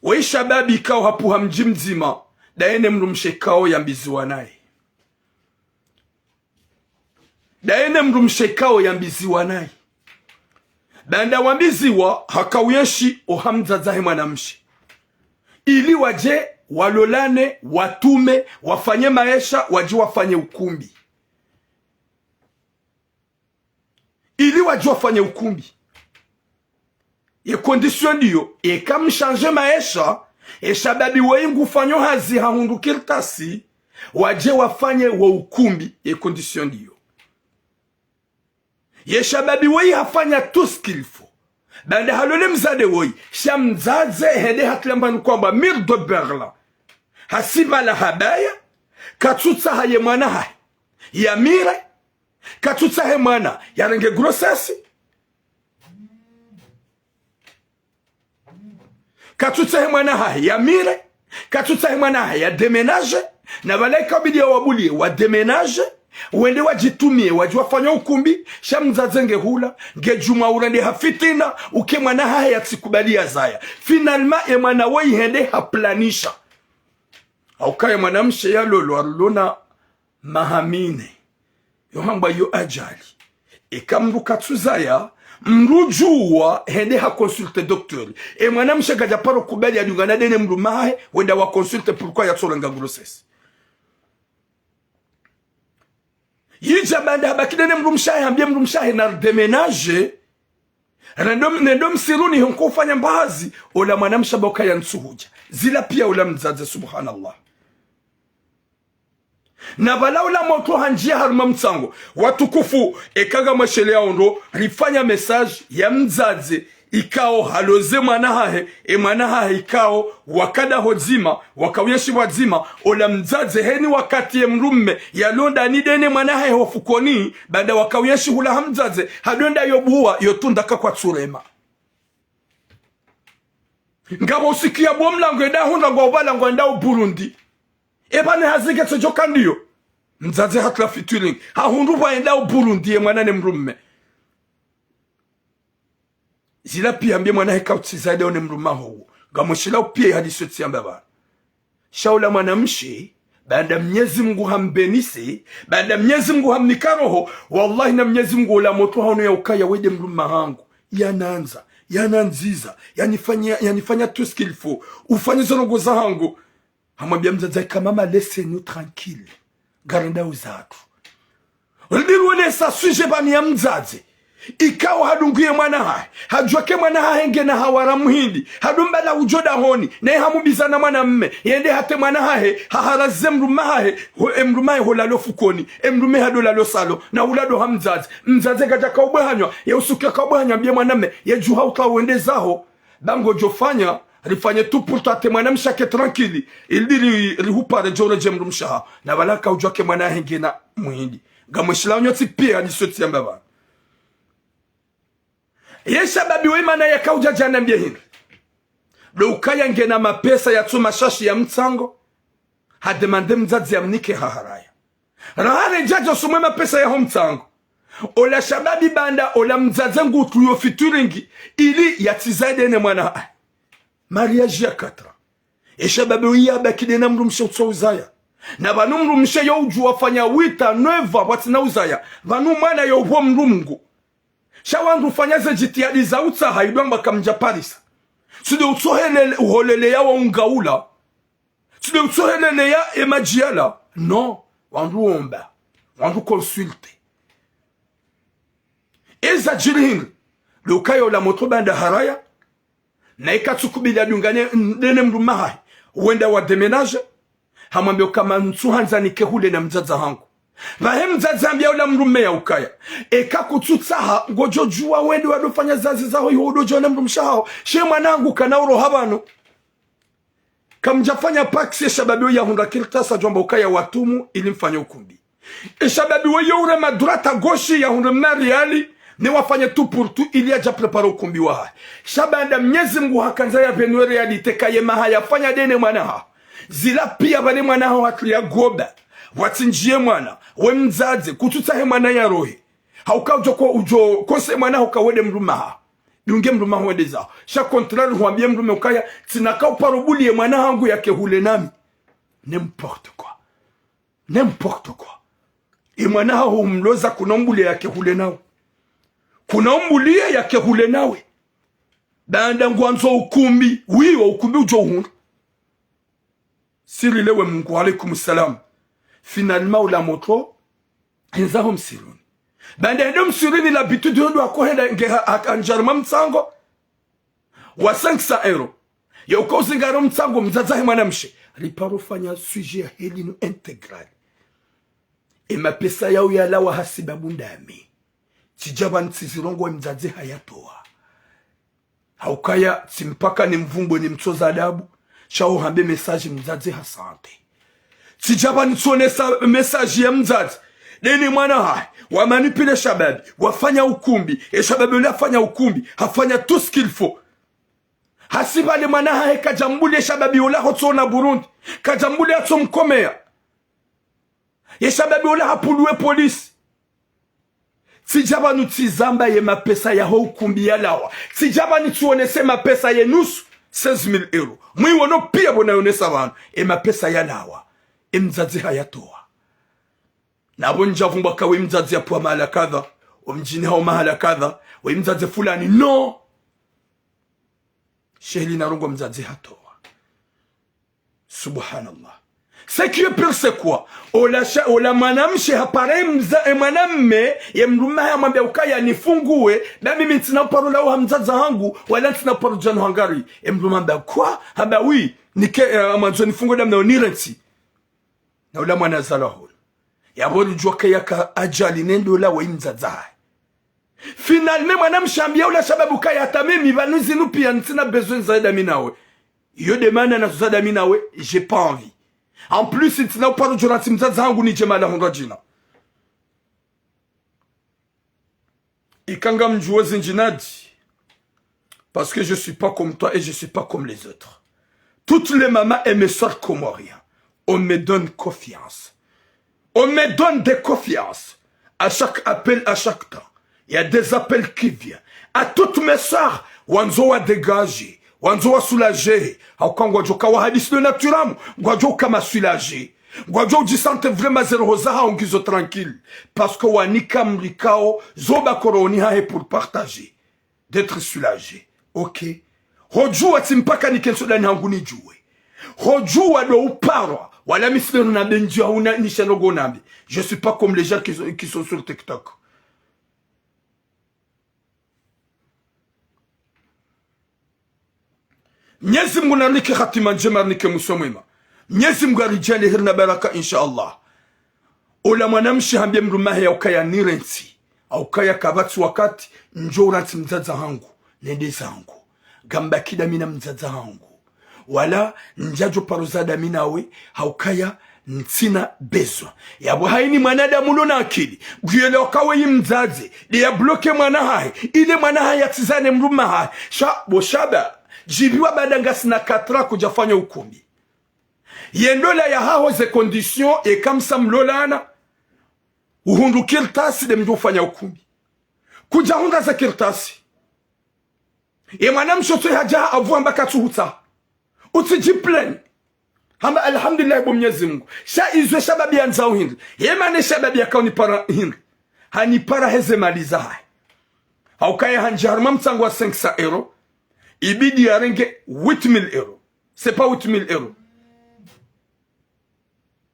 Woyi shababi kao hapvuha mdji mdzima, ndaye ne mdrumshe kao yambiziwa naye. Ndaye ne mdrumshe kao yambiziwa naye. Baanda wambiziwa, hakauyenshi oha mdzadze he mwanamshe. Ili wadje, walolane, watume, wafanye maesha, wadje wafanye ukumbi. Ili wadje wafanye ukumbi. Ye condition ndiyo, eka mshandje maesha, ye shababi woyi ngufanyo hazi hahundru kartasi, wadje wafanye wo ukumbi, ye condition ndiyo. Ye shababi woyi hafanya tout ce qu'il faut. Baanda halole mdzadze woyi, sha mdzadze hende hatria mbani kwamba mur de Berlin. Hasibala habaya, katsutsaha ye mwana hahe yamire, katsutsaha ye mwana yarenge grossesse. Katsutsaha ye mwana hahe yamire, katsutsaha ye mwana hahe ya déménage, na pvala ikabidi yawabuliye wa déménage, wende wadjitumiye, wadje wafanye ukumbi, sha mdzadze nge hula, nge djumwa urende ha fitina, uke mwana hahe yatsikubali yazaya. Finalement, ye mwana woyi hende haplanisha. Hauka ye mwanamshe yalolwa, alona maha mine. Yo hambwa yo ajali. Eka mdru katsuzaya, mdru djuwa hende ha consulte docteur. Ye mwanamshe kadja paro kubali yadungane ndaye ne mdrume hahe, wende wa consulte pourquoi yatsorenga grossesse. Yidja baanda habaki ndaye ne mdrumshe hahe, hambiye mdrumshe hahe na déménage. Nendo, nendo msiruni honko ufanya mbahazi, ola mwanamshe hamba ukaya ntsuhudja. Zila piya ola mdzadze, subhanallah. Na pvala ola motro handjia harumwa mtsango. Watukufu, eka ngamwesheleya ondro, rifanya message ya mdzadze, ikao haloze mwana hahe, ye mwana hahe ikao wakadaho dzima, wakauyenshi pvwadzima, ola mdzadze heni wakati ye mdrume yalonda ni ndaye ne mwana hahe ho fukoni, baanda wakauyenshi hula ha mdzadze, hadonda yo buwa, yo tunda kakwatsurema. Ngapvo usikia bo mlango enda hundra ngwa upvala ngwa enda u Burundi. Eba ne hazi nge tso djoka ndiyo. Mdzadze hatria featuring. Hahundru pvwa enda u Burundi ye mwana ne mdrume. Zila piya hambiye mwana hahe kautsizaye ndaye ne mdrume haho. Ngamwesheleya upiya hadisi yo tsiyamba pvanu. Sha ola mwanamshe, baanda Mnyezi Mngu hambénisse, baanda Mnyezi Mngu hamnika roho, wallahi na Mnyezi Mngu ola motro haono ya ukaya wende mdrume hangu. Yanandza, yanandziza, yanifanya, yanifanya tout ce qu'il faut. Ufanye zo ndrongo zahangu. Hamwambiya mdzadze hahe ka mama, laissez-nous tranquilles. Ngarendao zatru. Ridiri wonesa sujet pvanu ya mdzadze. Ikao hadunguye mwana hahe. Hadjuwa ke mwana hahe ngena hawara muhindi. Hadumbala udjo dahoni. Naye hamubizana mwanamme. Yende hata mwana hahe. Haharaze mdrume hahe. Ho, e mdrume hahe holalo fukoni. E mdrume hadolalo salo. Na ulado ha mdzadze. Mdzadze kadja kaubwe hanywa. Ye usukia kaubwe hanywa mbiye mwanamme. Ye djuha uka wende zaho. Ba ngodjofanya, rifanye tout pour toi, hata mwanamshe yake tranquille, ili ri-, rihupare djoro dje mdrumshe haho. Na pvala kaudjuwa ke mwana hahe ngena muhindi. Ngamwesheleya nyontsi piya hadisi yo tsiyamba pvanu. Ye shababi woyi mana yakaudja djana mbiye hindri. Ndo ukaya ngena mapesa ya tsuma shashi ya mtsango. Hademande mdzadze yamnike haharaya. Rahare djadja usumwe mapesa yaho mtsango. Ola shababi baanda, ola mdzadze ngutriyo featuring, ili yatsizaye ndaye ne mwana hahe. Mariage ya quatre ans. Ye shababi woyi yabaki ndaye na mdrumshe utso uzaya. Na pvanu mdrumshe yo udjuwa fanya huit ans, neuf ans, pvwatsina uzaya. Pvanu mwana yo upvo mdru Mngu. Sha wandru ufanya ze jitihadi za utsaha idwamba kamdja parisa. Tsi nde utsohelele, uholele ya waunga ula. Tsi nde utsohelele ya emadji yala. Non, wandru womba. Wandru consulter. Eza djiri hindri. Ndo ukaya ola motro baanda haraya. Na ika tsukubili adungane ndene mdrume hahe. Wenda wa déménager. Hamwambia ukaya ntsuhandza nike hule na mdzadze hangu. Pvahe mdzadze hambia ola mdrume ya ukaya, eka kutsutsaha, ngodjo djuwa wende wadofanya zazi zaho, iho udodjo na mdrumshe haho. She mwana hangu kana uroha pvanu. Kamdjafanya paksi, ye shababi oyo yahundra kartasi yadjwamba ukaya watumu ili mfanye ukumbi. Ye shababi oyo urema droite à gauche yahundre mariali, ne wafanye tout pour tout ili yadja préparer ukumbi wahahe. Sha baanda Mnyezi Mngu hakandza yapvenue réalité kaye maha yafanya ndene mwana haho. Zila pia pvale mwana haho hatru ya goba. Watsindjiye mwana, we mdzadze, kutsutsahe mwana yarohe. Hauka udjo ko, udjo conseiller mwana haho uka wende mdrume haho. Dunge mdrume haho wende zaho. Sha contraire huambie mdrume ukaya, tsina ka uparo buliye mwana hangu yake hule nami. N'importe quoi. N'importe quoi. Ye mwana haho umloza kuna umbuliye yake hule nawe. Kuna umbuliye yake hule nawe. Baanda ngwandzo ukumbi. Wi, wo ukumbi udjo uhundra. Siri lewe Mngu, alaykum salam. Finalement, ola motro, hindza ho msiruni. Baanda hende ho msiruni, l'habitude yondo akohenda nge ha, ha, handjari mwa mtsango wa cinq cents euros. Yauka uzingaro mtsango mdzadze hahe mwanamshe. Riparo fanya sujet yahe linu intégral. Ye mapesa yao yalawa hasibabu ndami. Tsidja pvanu tsizirongowe mdzadze hayatowa. Haukaya tsi mpaka nimvumbwe nimtsoza adabu, sha uhambe message mdzadze ha santé. Tsidja pvanu nitsonesa message ya mdzadze. Ndene mwana hahe, wamanipuler shababi, wafanya ukumbi, ye shababi ola hafanya ukumbi, hafanya tout ce qu'il faut. Hasibabu le mwana hahe kadjambuliye shababi ola hotsoona Burundi, kadjambuliye yatsomkomeya. Ye shababi ola hapvuluwe polisi. Tsidja pvanu tsizamba ye mapesa yaho ukumbi yalawa. Tsidja pvanu tsionese mapesa ye nusu, seize mille euros. Mwiwono pia pvo nayonesa pvanu. Ye mapesa yalawa. Ye mdzadze hayatowa. Na pvo ndjavumbwa ka we mdzadze yapvwa mahala kadha. Wo mdjini hawo mahala kadha. We mdzadze fulani. Non. Sheheli narongowa mdzadze hatowa. Subhanallah. Ce qui est pire, c'est quoi? Ola sha-, ola mwanamshe hapara ye mza-, ye mwanamme, ye mdrume hahe hamwambia ukaya nifunguwe, ba mimi ntsina uparo lawa ha mdzadze hangu, wala ntsina uparo dja no hangari. Ye mdrume hamba kwa, hamba wi, nike, eh, mwandzo nifunguwe damu na unirentsi. Na ola mwana zalwa hula. Yapvo ridjuwa kaya ka ajali nendo lawa ye mdzadze hahe. Finalement, mwanamshe hambia ola shababi ukaya hata mimi pvanu zinu pia ntsina besoin nizaya damu mi nawe. Iyo nde maana natsuza damu mi nawe, j'ai pas envie. En plus, ntsina uparo djorantsi mdzadze hangu nidje mahala hundra djina. Ika ngamdjuwo zindji nadi. Parce que je suis pas comme toi et je suis pas comme les autres. Toutes les mamans et mes soeurs comoriens, on me donne confiance. On me donne de confiance. À chaque appel, à chaque temps, il y a des appels qui viennent. À toutes mes soeurs, wandzo wa dégager, wandzo wa soulager. Hauka ngwadjo ka wahadisi de nature amu, ngwadjo ka ma soulager. Ngwadjo udji sentir vraiment ze roho zahawo ngizo tranquille. Parce que wanika mrikao, zo ba koroni hahe pour partager. D'être soulagé. Ok. Hodjuwa tsi mpaka nike ntsu dani hangu nidjuwe. Hodjuwa ndo uparwa. Wala mi tsi nde nambe ndji hauna nisha ndrongo nambe. Je suis pas comme les gens qui sont, qui sont sur TikTok. Mnyezi Mngu narinike hatima ndjema, arinike mwiso mwema. Mnyezi Mngu aridjaanliye heri na baraka, insha Allah. Ola mwanamshe hambie mdrume hahe ya ukaya nirentsi, ha ukaya kapvatsi wakati ndjo urantsi mdzadze hangu, nende zangu. Ngambaki damu mi na mdzadze hangu. Wala ndjadjo paro za damu mi nawe, ha ukaya ntsina besoin. Yapvo hayini mwanadamu ulo na akili, nguyelewa ka weyi mdzadze, nde ya bloquer mwana hahe, ile mwana hahe yatsizane mdrume hahe. Sha, bo shaba, djibiwa baanda ngasina quatre ans kudjafanya ukumbi. Ye ndola yahaho ze conditions, eka msa mlolana, uhundru kartasi nde mdjo ufanya ukumbi. Kudjahundra ze kartasi. Ye mwanamshe otso hadja apvo hamba katsuhutsaha. Utsidji plaindre. Hamba alhamdulillah bo Mnyezi Mngu. Sha izo shababi yandzao hindri. Ye mana shababi yakao nipara hindri. Hanipara heze mali zahahe. Haukaya handjia harumwa mtsango wa cinq cents euros, ibidi yarenge huit mille euros. C'est pas huit mille euros.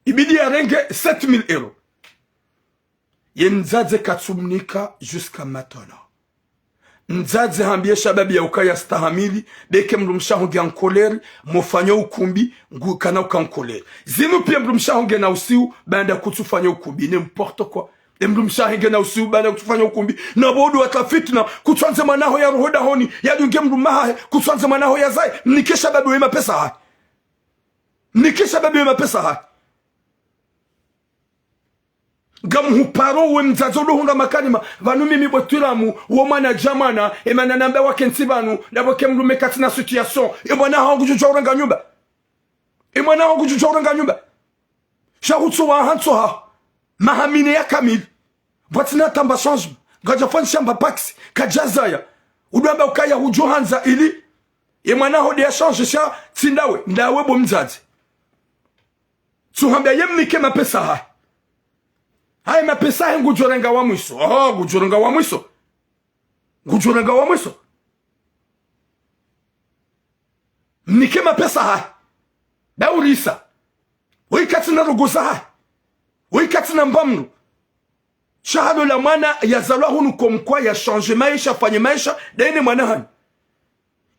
Ibidi yarenge sept mille euros. Ye mdzadze katsumnika jusqu'à maintenant. Mdzadze hambie shababi yaukaya stahamili, beke mdrumshe waho nge en colère, mofanya ukumbi, ngu kana uka en colère. Zinu pia mdrumshe waho ngena usiu, baanda kutsufanya ukumbi, n'importe quoi. E mdrumshe wahe ngena usiu, baanda kutsufanya ukumbi, na bo ndo watsaha fitna, kutsuandze mwana waho yaroho dahoni, yadunge mdrume wahahe, kutsuandze mwana waho yazaye, mnike shababi we mapesa hahe. Mnike shababi we mapesa hahe. Ngamhuparo we mdzadze udo hundra makalima, pvanu mimi bwe twiramu, wo mwana djamana, emana namba wakentsi pvanu, ndapvo ke mdrume katsina situation, emwana waho ngudjo djuwa urenga nyumba. Emwana waho ngudjo djuwa urenga nyumba. Sha hutso wa hantso ha. Maha mine ya kamili. Pvwatsina tamba changement. Ngadjafanyisha mba pax. Kadjazaya. Udo amba ukaya hudjo handza ili. Emwana waho nde ya change sha tsi ndawe. Ndawe bo mdzadze. Tsuhambia ye mnike mapesa hahe. Haye mapesa hahe ngudjo renga wa mwiso. Oh, ngudjo renga wa mwiso. Ngudjo renga wa mwiso. Mnike mapesa hahe. Ndaurisa. Woyi katsina rogoza hahe. Woyi katsina mbamnu. Sha halola mwana yazalwa hunu comme quoi ya change maesha, fanye maesha, ndaye ne mwana hanyu.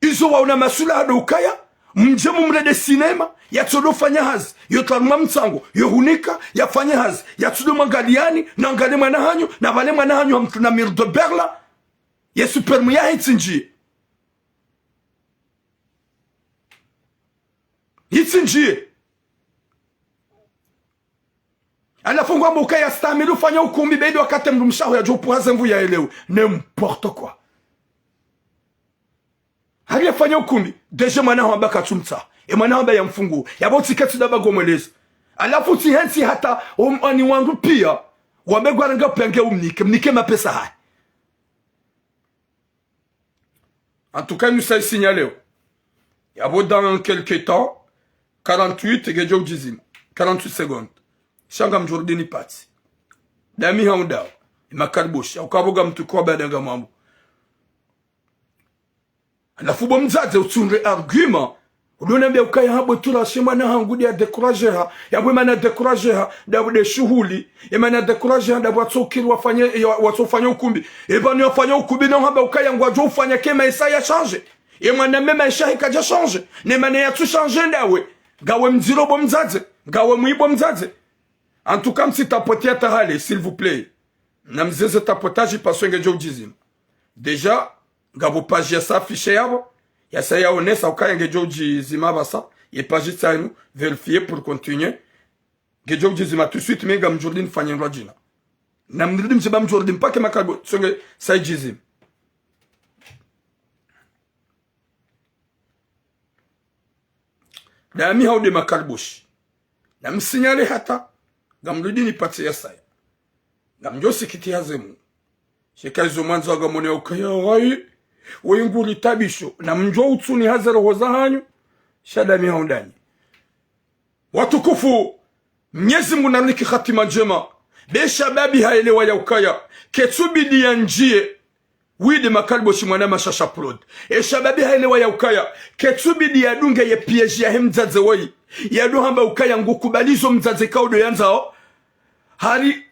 Izo waona masula hado ukaya, mdje mumrende sinema, yatsodo fanya hazi, yo twaruma mtsango, yo hunika, yafanye hazi, yatsodo mwangaliani, na angalie mwana hanyu, na pvale mwana hanyu hamtru na mur de Berlin, ye sperme yahe itsindjie. Itsindjie. Halafu ngwambo ukaya stahamili ufanya ukumbi, bedi wakati mdrumshe waho yadjo upvuha ze nvu yaelewe. N'importe quoi. Hali yafanya ukumbi, déjà mwana waho amba katsumtsaha. Emwana waho amba yamfungu. Yapvo tsi ketsi ndaba ngomweleza. Halafu tsi hentsi hata um, ani wandru pia. Wambe ngwarenga pia nge umnike. Mnike mapesa hahe. En tout cas, inu sa isignalé. Yapvo dans quelque temps, quarante-huit, ngedjo udjizima. Quarante-huit secondes. Sha ngamdjo rudi nipatsi. Ndami hau ndawo. Emakaliboshi. Hauka pvo ngamtsuko wa baada ngamwambo. Halafu bo mdzadze utsundre argument. Udo nambia ukaya ha bwe tura she mwana hangu nde ya décourager ha. Yapvo emana décourager ha. Ndapvo nde shuhuli. Emana décourager ha. Ndapvo watsokiri wafanye, ya, watsofanya ukumbi. Epvanu yafanya ukumbi na uhamba ukaya ngwadjo ufanya ke maesha ya change. Emwana mme maesha yahe kadja change. Ne mana yatsu change ndawe. Ngawe mdziro bo mdzadze. Ngawe mwi bo mdzadze. En tout cas, mtsitapote hata hale, s'il vous plaît. Namzeze tapotage parce que ngedjo udjizima. Déjà, ngapvo page yasa affiché yapvo, yasa yaonesa ukaya ngedjo udjizima pvasa, ye page tsainu, vérifier pour continuer. Ngedjo udjizima tout de suite, mais ngamdjo rudi nifanye ndrwadjina. Namrudi mdjiba mdjo rudi mpake makalibo, tsonge sa idjizima. Ndami hau nde makaliboshi. Namsignalé hata, ngamrudi nipatse yasaya. Ngamdjo sikitiha ze mu. Sheka izo mwandzo ngamwone ukaya wayi, woyi nguri tabisho, namdjo utsuni ha ze roho zahanyu, sha ndami hau ndanyi. Watukufu, Mnyezi Mngu narinike hatima ndjema. Be shababi haelewa ya ukaya, ketsubidi yandjiye, wide makaliboshi mwana mashasha prod. E shababi haelewa ya ukaya, ketsubidi yadunge ye piège yahe mdzadze woyi. Yado hamba ukaya ngukubalizo mdzadze kaudo yandzao. Hari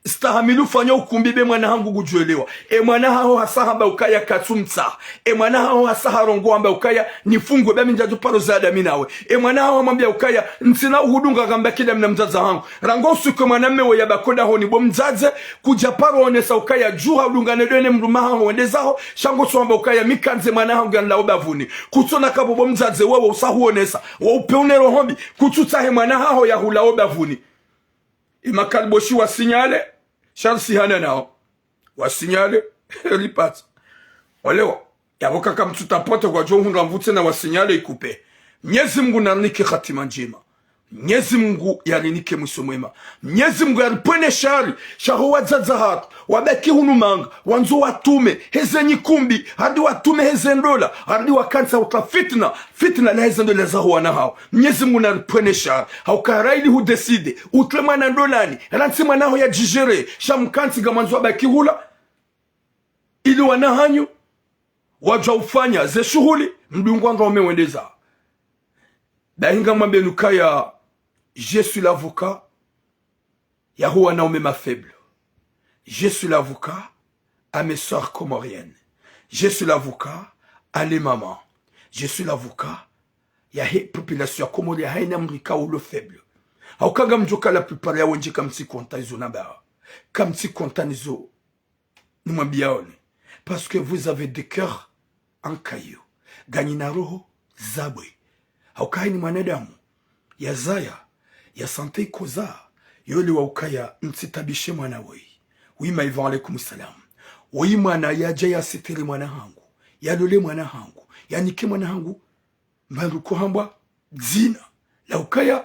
stahamili ufanya ukumbi be mwana hangu ngudjuelewa. E mwana haho hasa hamba ukaya katsumtsaha. E mwana haho hasa harongoa hamba ukaya nifungwe ba mi ndjadjo paro zaya ndami nawe. E mwana haho hamwambia ukaya ntsina uhudunga ngamba kida mi na mdzadze hangu. Rangu usiku e mwana mme we yabaki dahoni bo mdzadze, kudja paro onesa ukaya djuha udungane ndo ne mdrume haho wende zaho, sha ngotso hamba ukaya mi kandze mwana hangu yanilao bavuni. Kutsona kapvo bo mdzadze wewe usa huonesa, wa upe une roho mbi, kutsutsahe mwana haho yahulao bavuni. Emakaliboshi wasignalé, sha risihana nao. Wasignalé, ripatsa. Olewa, yapvo kaka mtsutapote kwadjo hundra mvutse na wasignalé ikupe. Mnyezi Mngu narinike hatima ndjema. Mnyezi Mngu yarinike mwiso mwema. Mnyezi Mngu yaripvwene shari, sha ho wadzadze hatru, wabaki hunu manga, wandzo watume, heze nyikumbi, harudi watume heze ndola, harudi wakantsa utra fitna, fitna na heze ndola zaho wana hawo. Mnyezi Mngu naripvwene shari, hauka raili hudécidé, utre mwana ndolani, rantsi mwana haho yadjigéré, sha mkantsi ngamwandzo wabaki hula. ili wana hanyu wadjua ufanya ze shuhuli, mdungu wandru waume wendeza. Bahi ngamwambenu kaya, je suis l'avocat ya ho wanaume ma faibles. Je suis l'avocat à mes sœurs comoriennes. Je suis l'avocat à les mamans. Je suis l'avocat ya he population ya Komori ya haina mdru ikao ulo faible. Hauka ngamdjuo ka la plupart ya wendji kamtsi konta izo nambao. Kamtsi konta nizo nimwambiao ni. Parce que vous avez des cœurs en cailloux. Nganyina roho za bwe. Hauka haini mwanadamu yazaya, ya santé ikoza, yo lewa ukaya ntsitabishe mwana woyi. Oui, Maïva, alaykum salam. Woyi mwana yadja yasitiri mwana hangu, yalole mwana hangu, yanike mwana hangu, mbandru ko hambwa dzina la ukaya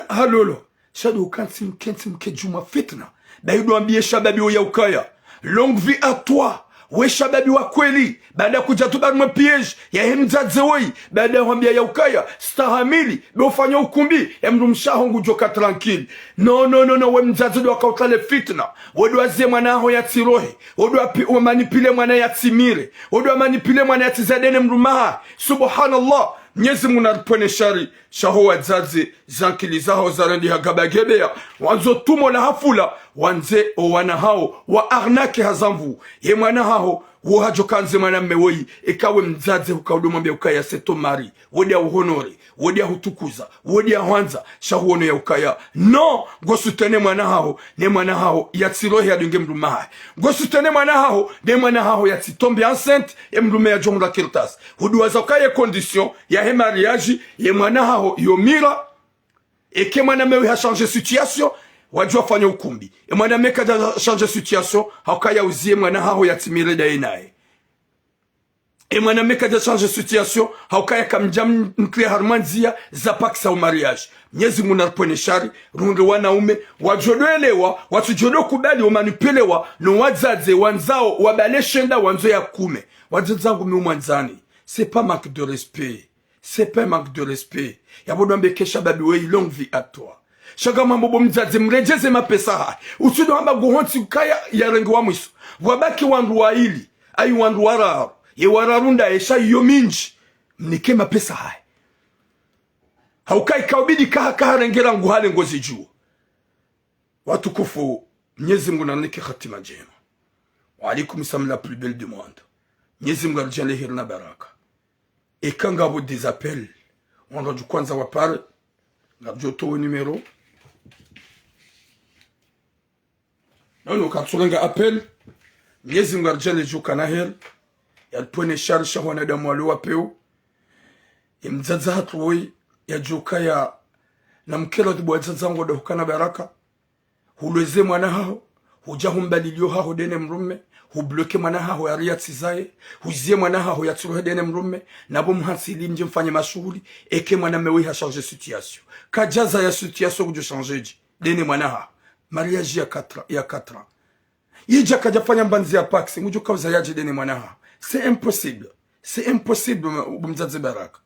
halolo. Sha ndo ukantsi mke, ntsi mke djumwa fitna. Bahi ndo wambiye shababi woyi ya ukaya, longue vie à toi. We shababi wa kweli, baada kudja tu barumwe piège ya he mdzadze woyi, baada ya hwambia ya ukaya stahamili, be ufanya ukumbi, e mdrumshe waho ngudjoka tranquille. Non, non, non, non, we mdzadze ndo waka utrale fitna. We ndo wazie mwana waho yatsirohe. We ndo wapi-, wamanipule mwana yatsimire. We ndo wamanipule mwana yatsizae dene mdrume wahahe. Subhanallah. Mnyezi Mungu naripvwene shari sha ho wadzadze, zankili zaho zarendeha gabagebeya, wandzo tumo la hafula, wandze o wana hawo wa arnaque ha zamvu. Ye mwana haho, wo hadjoka andze mwanamme woyi, eka we mdzadze huka udo mwambia ukaya c'est ton mari, wo nde ya uhonore, wo nde ya hutukuza, wo nde ya hwandza, sha huono ya ukaya. Non, ngo soutenir mwana haho, ne mwana haho yatsirohe yadunge mdrume wahahe. Ngo soutenir mwana haho, ne mwana haho yatsitombe enceinte, e mdrume yadjo mra kartasi. Huduwaza ukaya condition ya he mariage, ye mwana haho yo mira, eke mwanamme woyi ha changer situation, wadjua fanya ukumbi. E mwanamme kadja changer situation, hauka ya uzie mwana haho yatsimire ndaye naye. E mwanamme kadja changer situation, hauka ya kamdja m-, mtriya harumwa ndzia za pakisa o mariage. Mnyezi Mungu naripvwene shari, runde wanaume, wadjo ndo elewa, watsudjo ndo kubali, wamanipulewa, no wadzadze, wandzao, wabale shenda, wandzo ya kume. Wadzadze wangu mi umwandzani. C'est pas manque de respect. C'est pas un manque de respect. Yapvo ndo wambe ke shababi woyi longue vie à toi. Sha ngamwambo bo mdzadze mredjeze mapesa hahe. Utsudo hamba nguhontsi ukaya yarengiwa mwiso. Wabaki wandru wayili. Ayi wandru wararu. Ye wararu ndaye sha yo mindji. Mnike mapesa hahe. Hauka ika ubidi kaha kaha rengera nguhale ngozidjuo. Watukufu, Mnyezi Mungu narinike hatima ndjema. Wa alaykum salam, la plus belle du monde. Mnyezi Mungu aridjaanlie heri na baraka. Eka ngapvo des appels, wandru wadjo kwandza wapare, ngaridjo towa numéro. Non, non, katsurenga appel. Mnyezi Mungu aridjaanlie djuka na heri. Yaripvwene shari sha ho wanadamu walo wa pewu. Ye mdzadze hatru woyi, yadjuka ya, na mkera tibu wadzadze wangu ndo hukana baraka. Hulweze mwana haho, hudja humbalilio haho dene mdrume, hubloke mwana haho yari yatsizae, huzie mwana haho yatsirohe dene mdrume, napvo mhantsi ili mdje mfanye mashuhuli, eke mwanamme woyi ha changer situation. Kadjazaya situation kudjo changer dje, dene mwana haho. Mariage ya quatre ans, ya quatre ans. Yidja kadja fanya mbandzi ya paksi, ngudjo kauza yadje dene mwana haho. C'est impossible. C'est impossible, ma-, bo mdzadze baraka.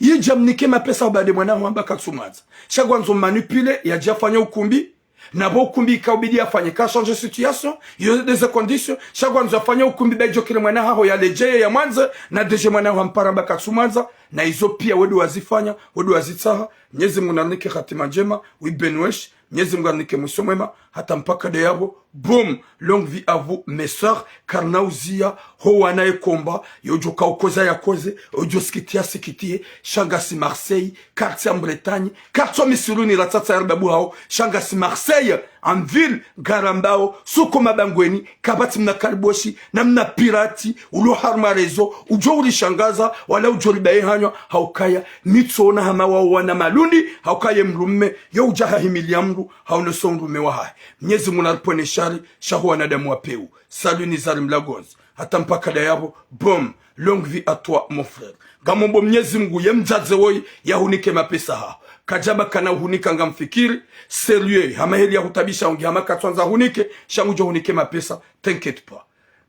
Yidja mnike mapesa ubade mwana haho amba katsumwandza. Sha ngwandzo manipule, yadje afanye ukumbi. Napvo ukumbi ika ubidi afanye ka changer situation, yo des conditions. Sha ngwandzo afanye ukumbi ba idjo kile mwana haho yaledjeye yamwandze, na déjà mwana haho ampara amba katsumwandza. Na izo pia we ndo wazifanya, we ndo wazitsaha. Mnyezi Mungu narinike hatima ndjema, wi benwesh. Mnyezi Mungu arinike mwiso mwema, hata mpaka ndeyapvo. Boum, longue vie à vous, mes sœurs, karina uzia, ho wana ye komba, yodjo kaukoza yakoze, yodjo sikitiya sikitiye, sha ngasi Marseille, quartier en Bretagne, quartier Misiruni ratsatsa yaribabu hawo, sha ngasi Marseille, en ville, ngarambao, suku mabangweni, kapvatsi mna kaliboshi, na mna pirati, ulo harumwa réseau, udjo urishangaza, wala udjo ribaye hanywa, haukaya, mitso na hama wa wana malundi, haukaya mdrume, yo udja hahimiliya mdru, haono so mdrume wahahe. Mnyezi Mungu naripvwene shari, sha ho wanadamu wa pewu. Salut Nizar Mlagonzi. Hata mpaka ndeyapvo, boum, longue vie à toi, mon frère. Ngamombo Mnyezi Mungu ye mdzadze woyi, yahunike mapesa haho. Kadjaba kana uhunika ngamfikiri, sérieux, hama heli yahutabisha ungi hama katswandza hunike, sha ngudjo hunike mapesa, t'inquiète pas.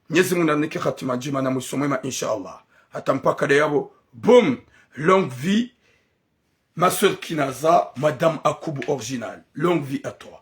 Mnyezi Mungu narinike hatima ndjema na mwiso mwema, inshallah. Hata mpaka ndeyapvo, boum, longue vie, ma sœur Kinaza, Madame Akubu original, longue vie à toi.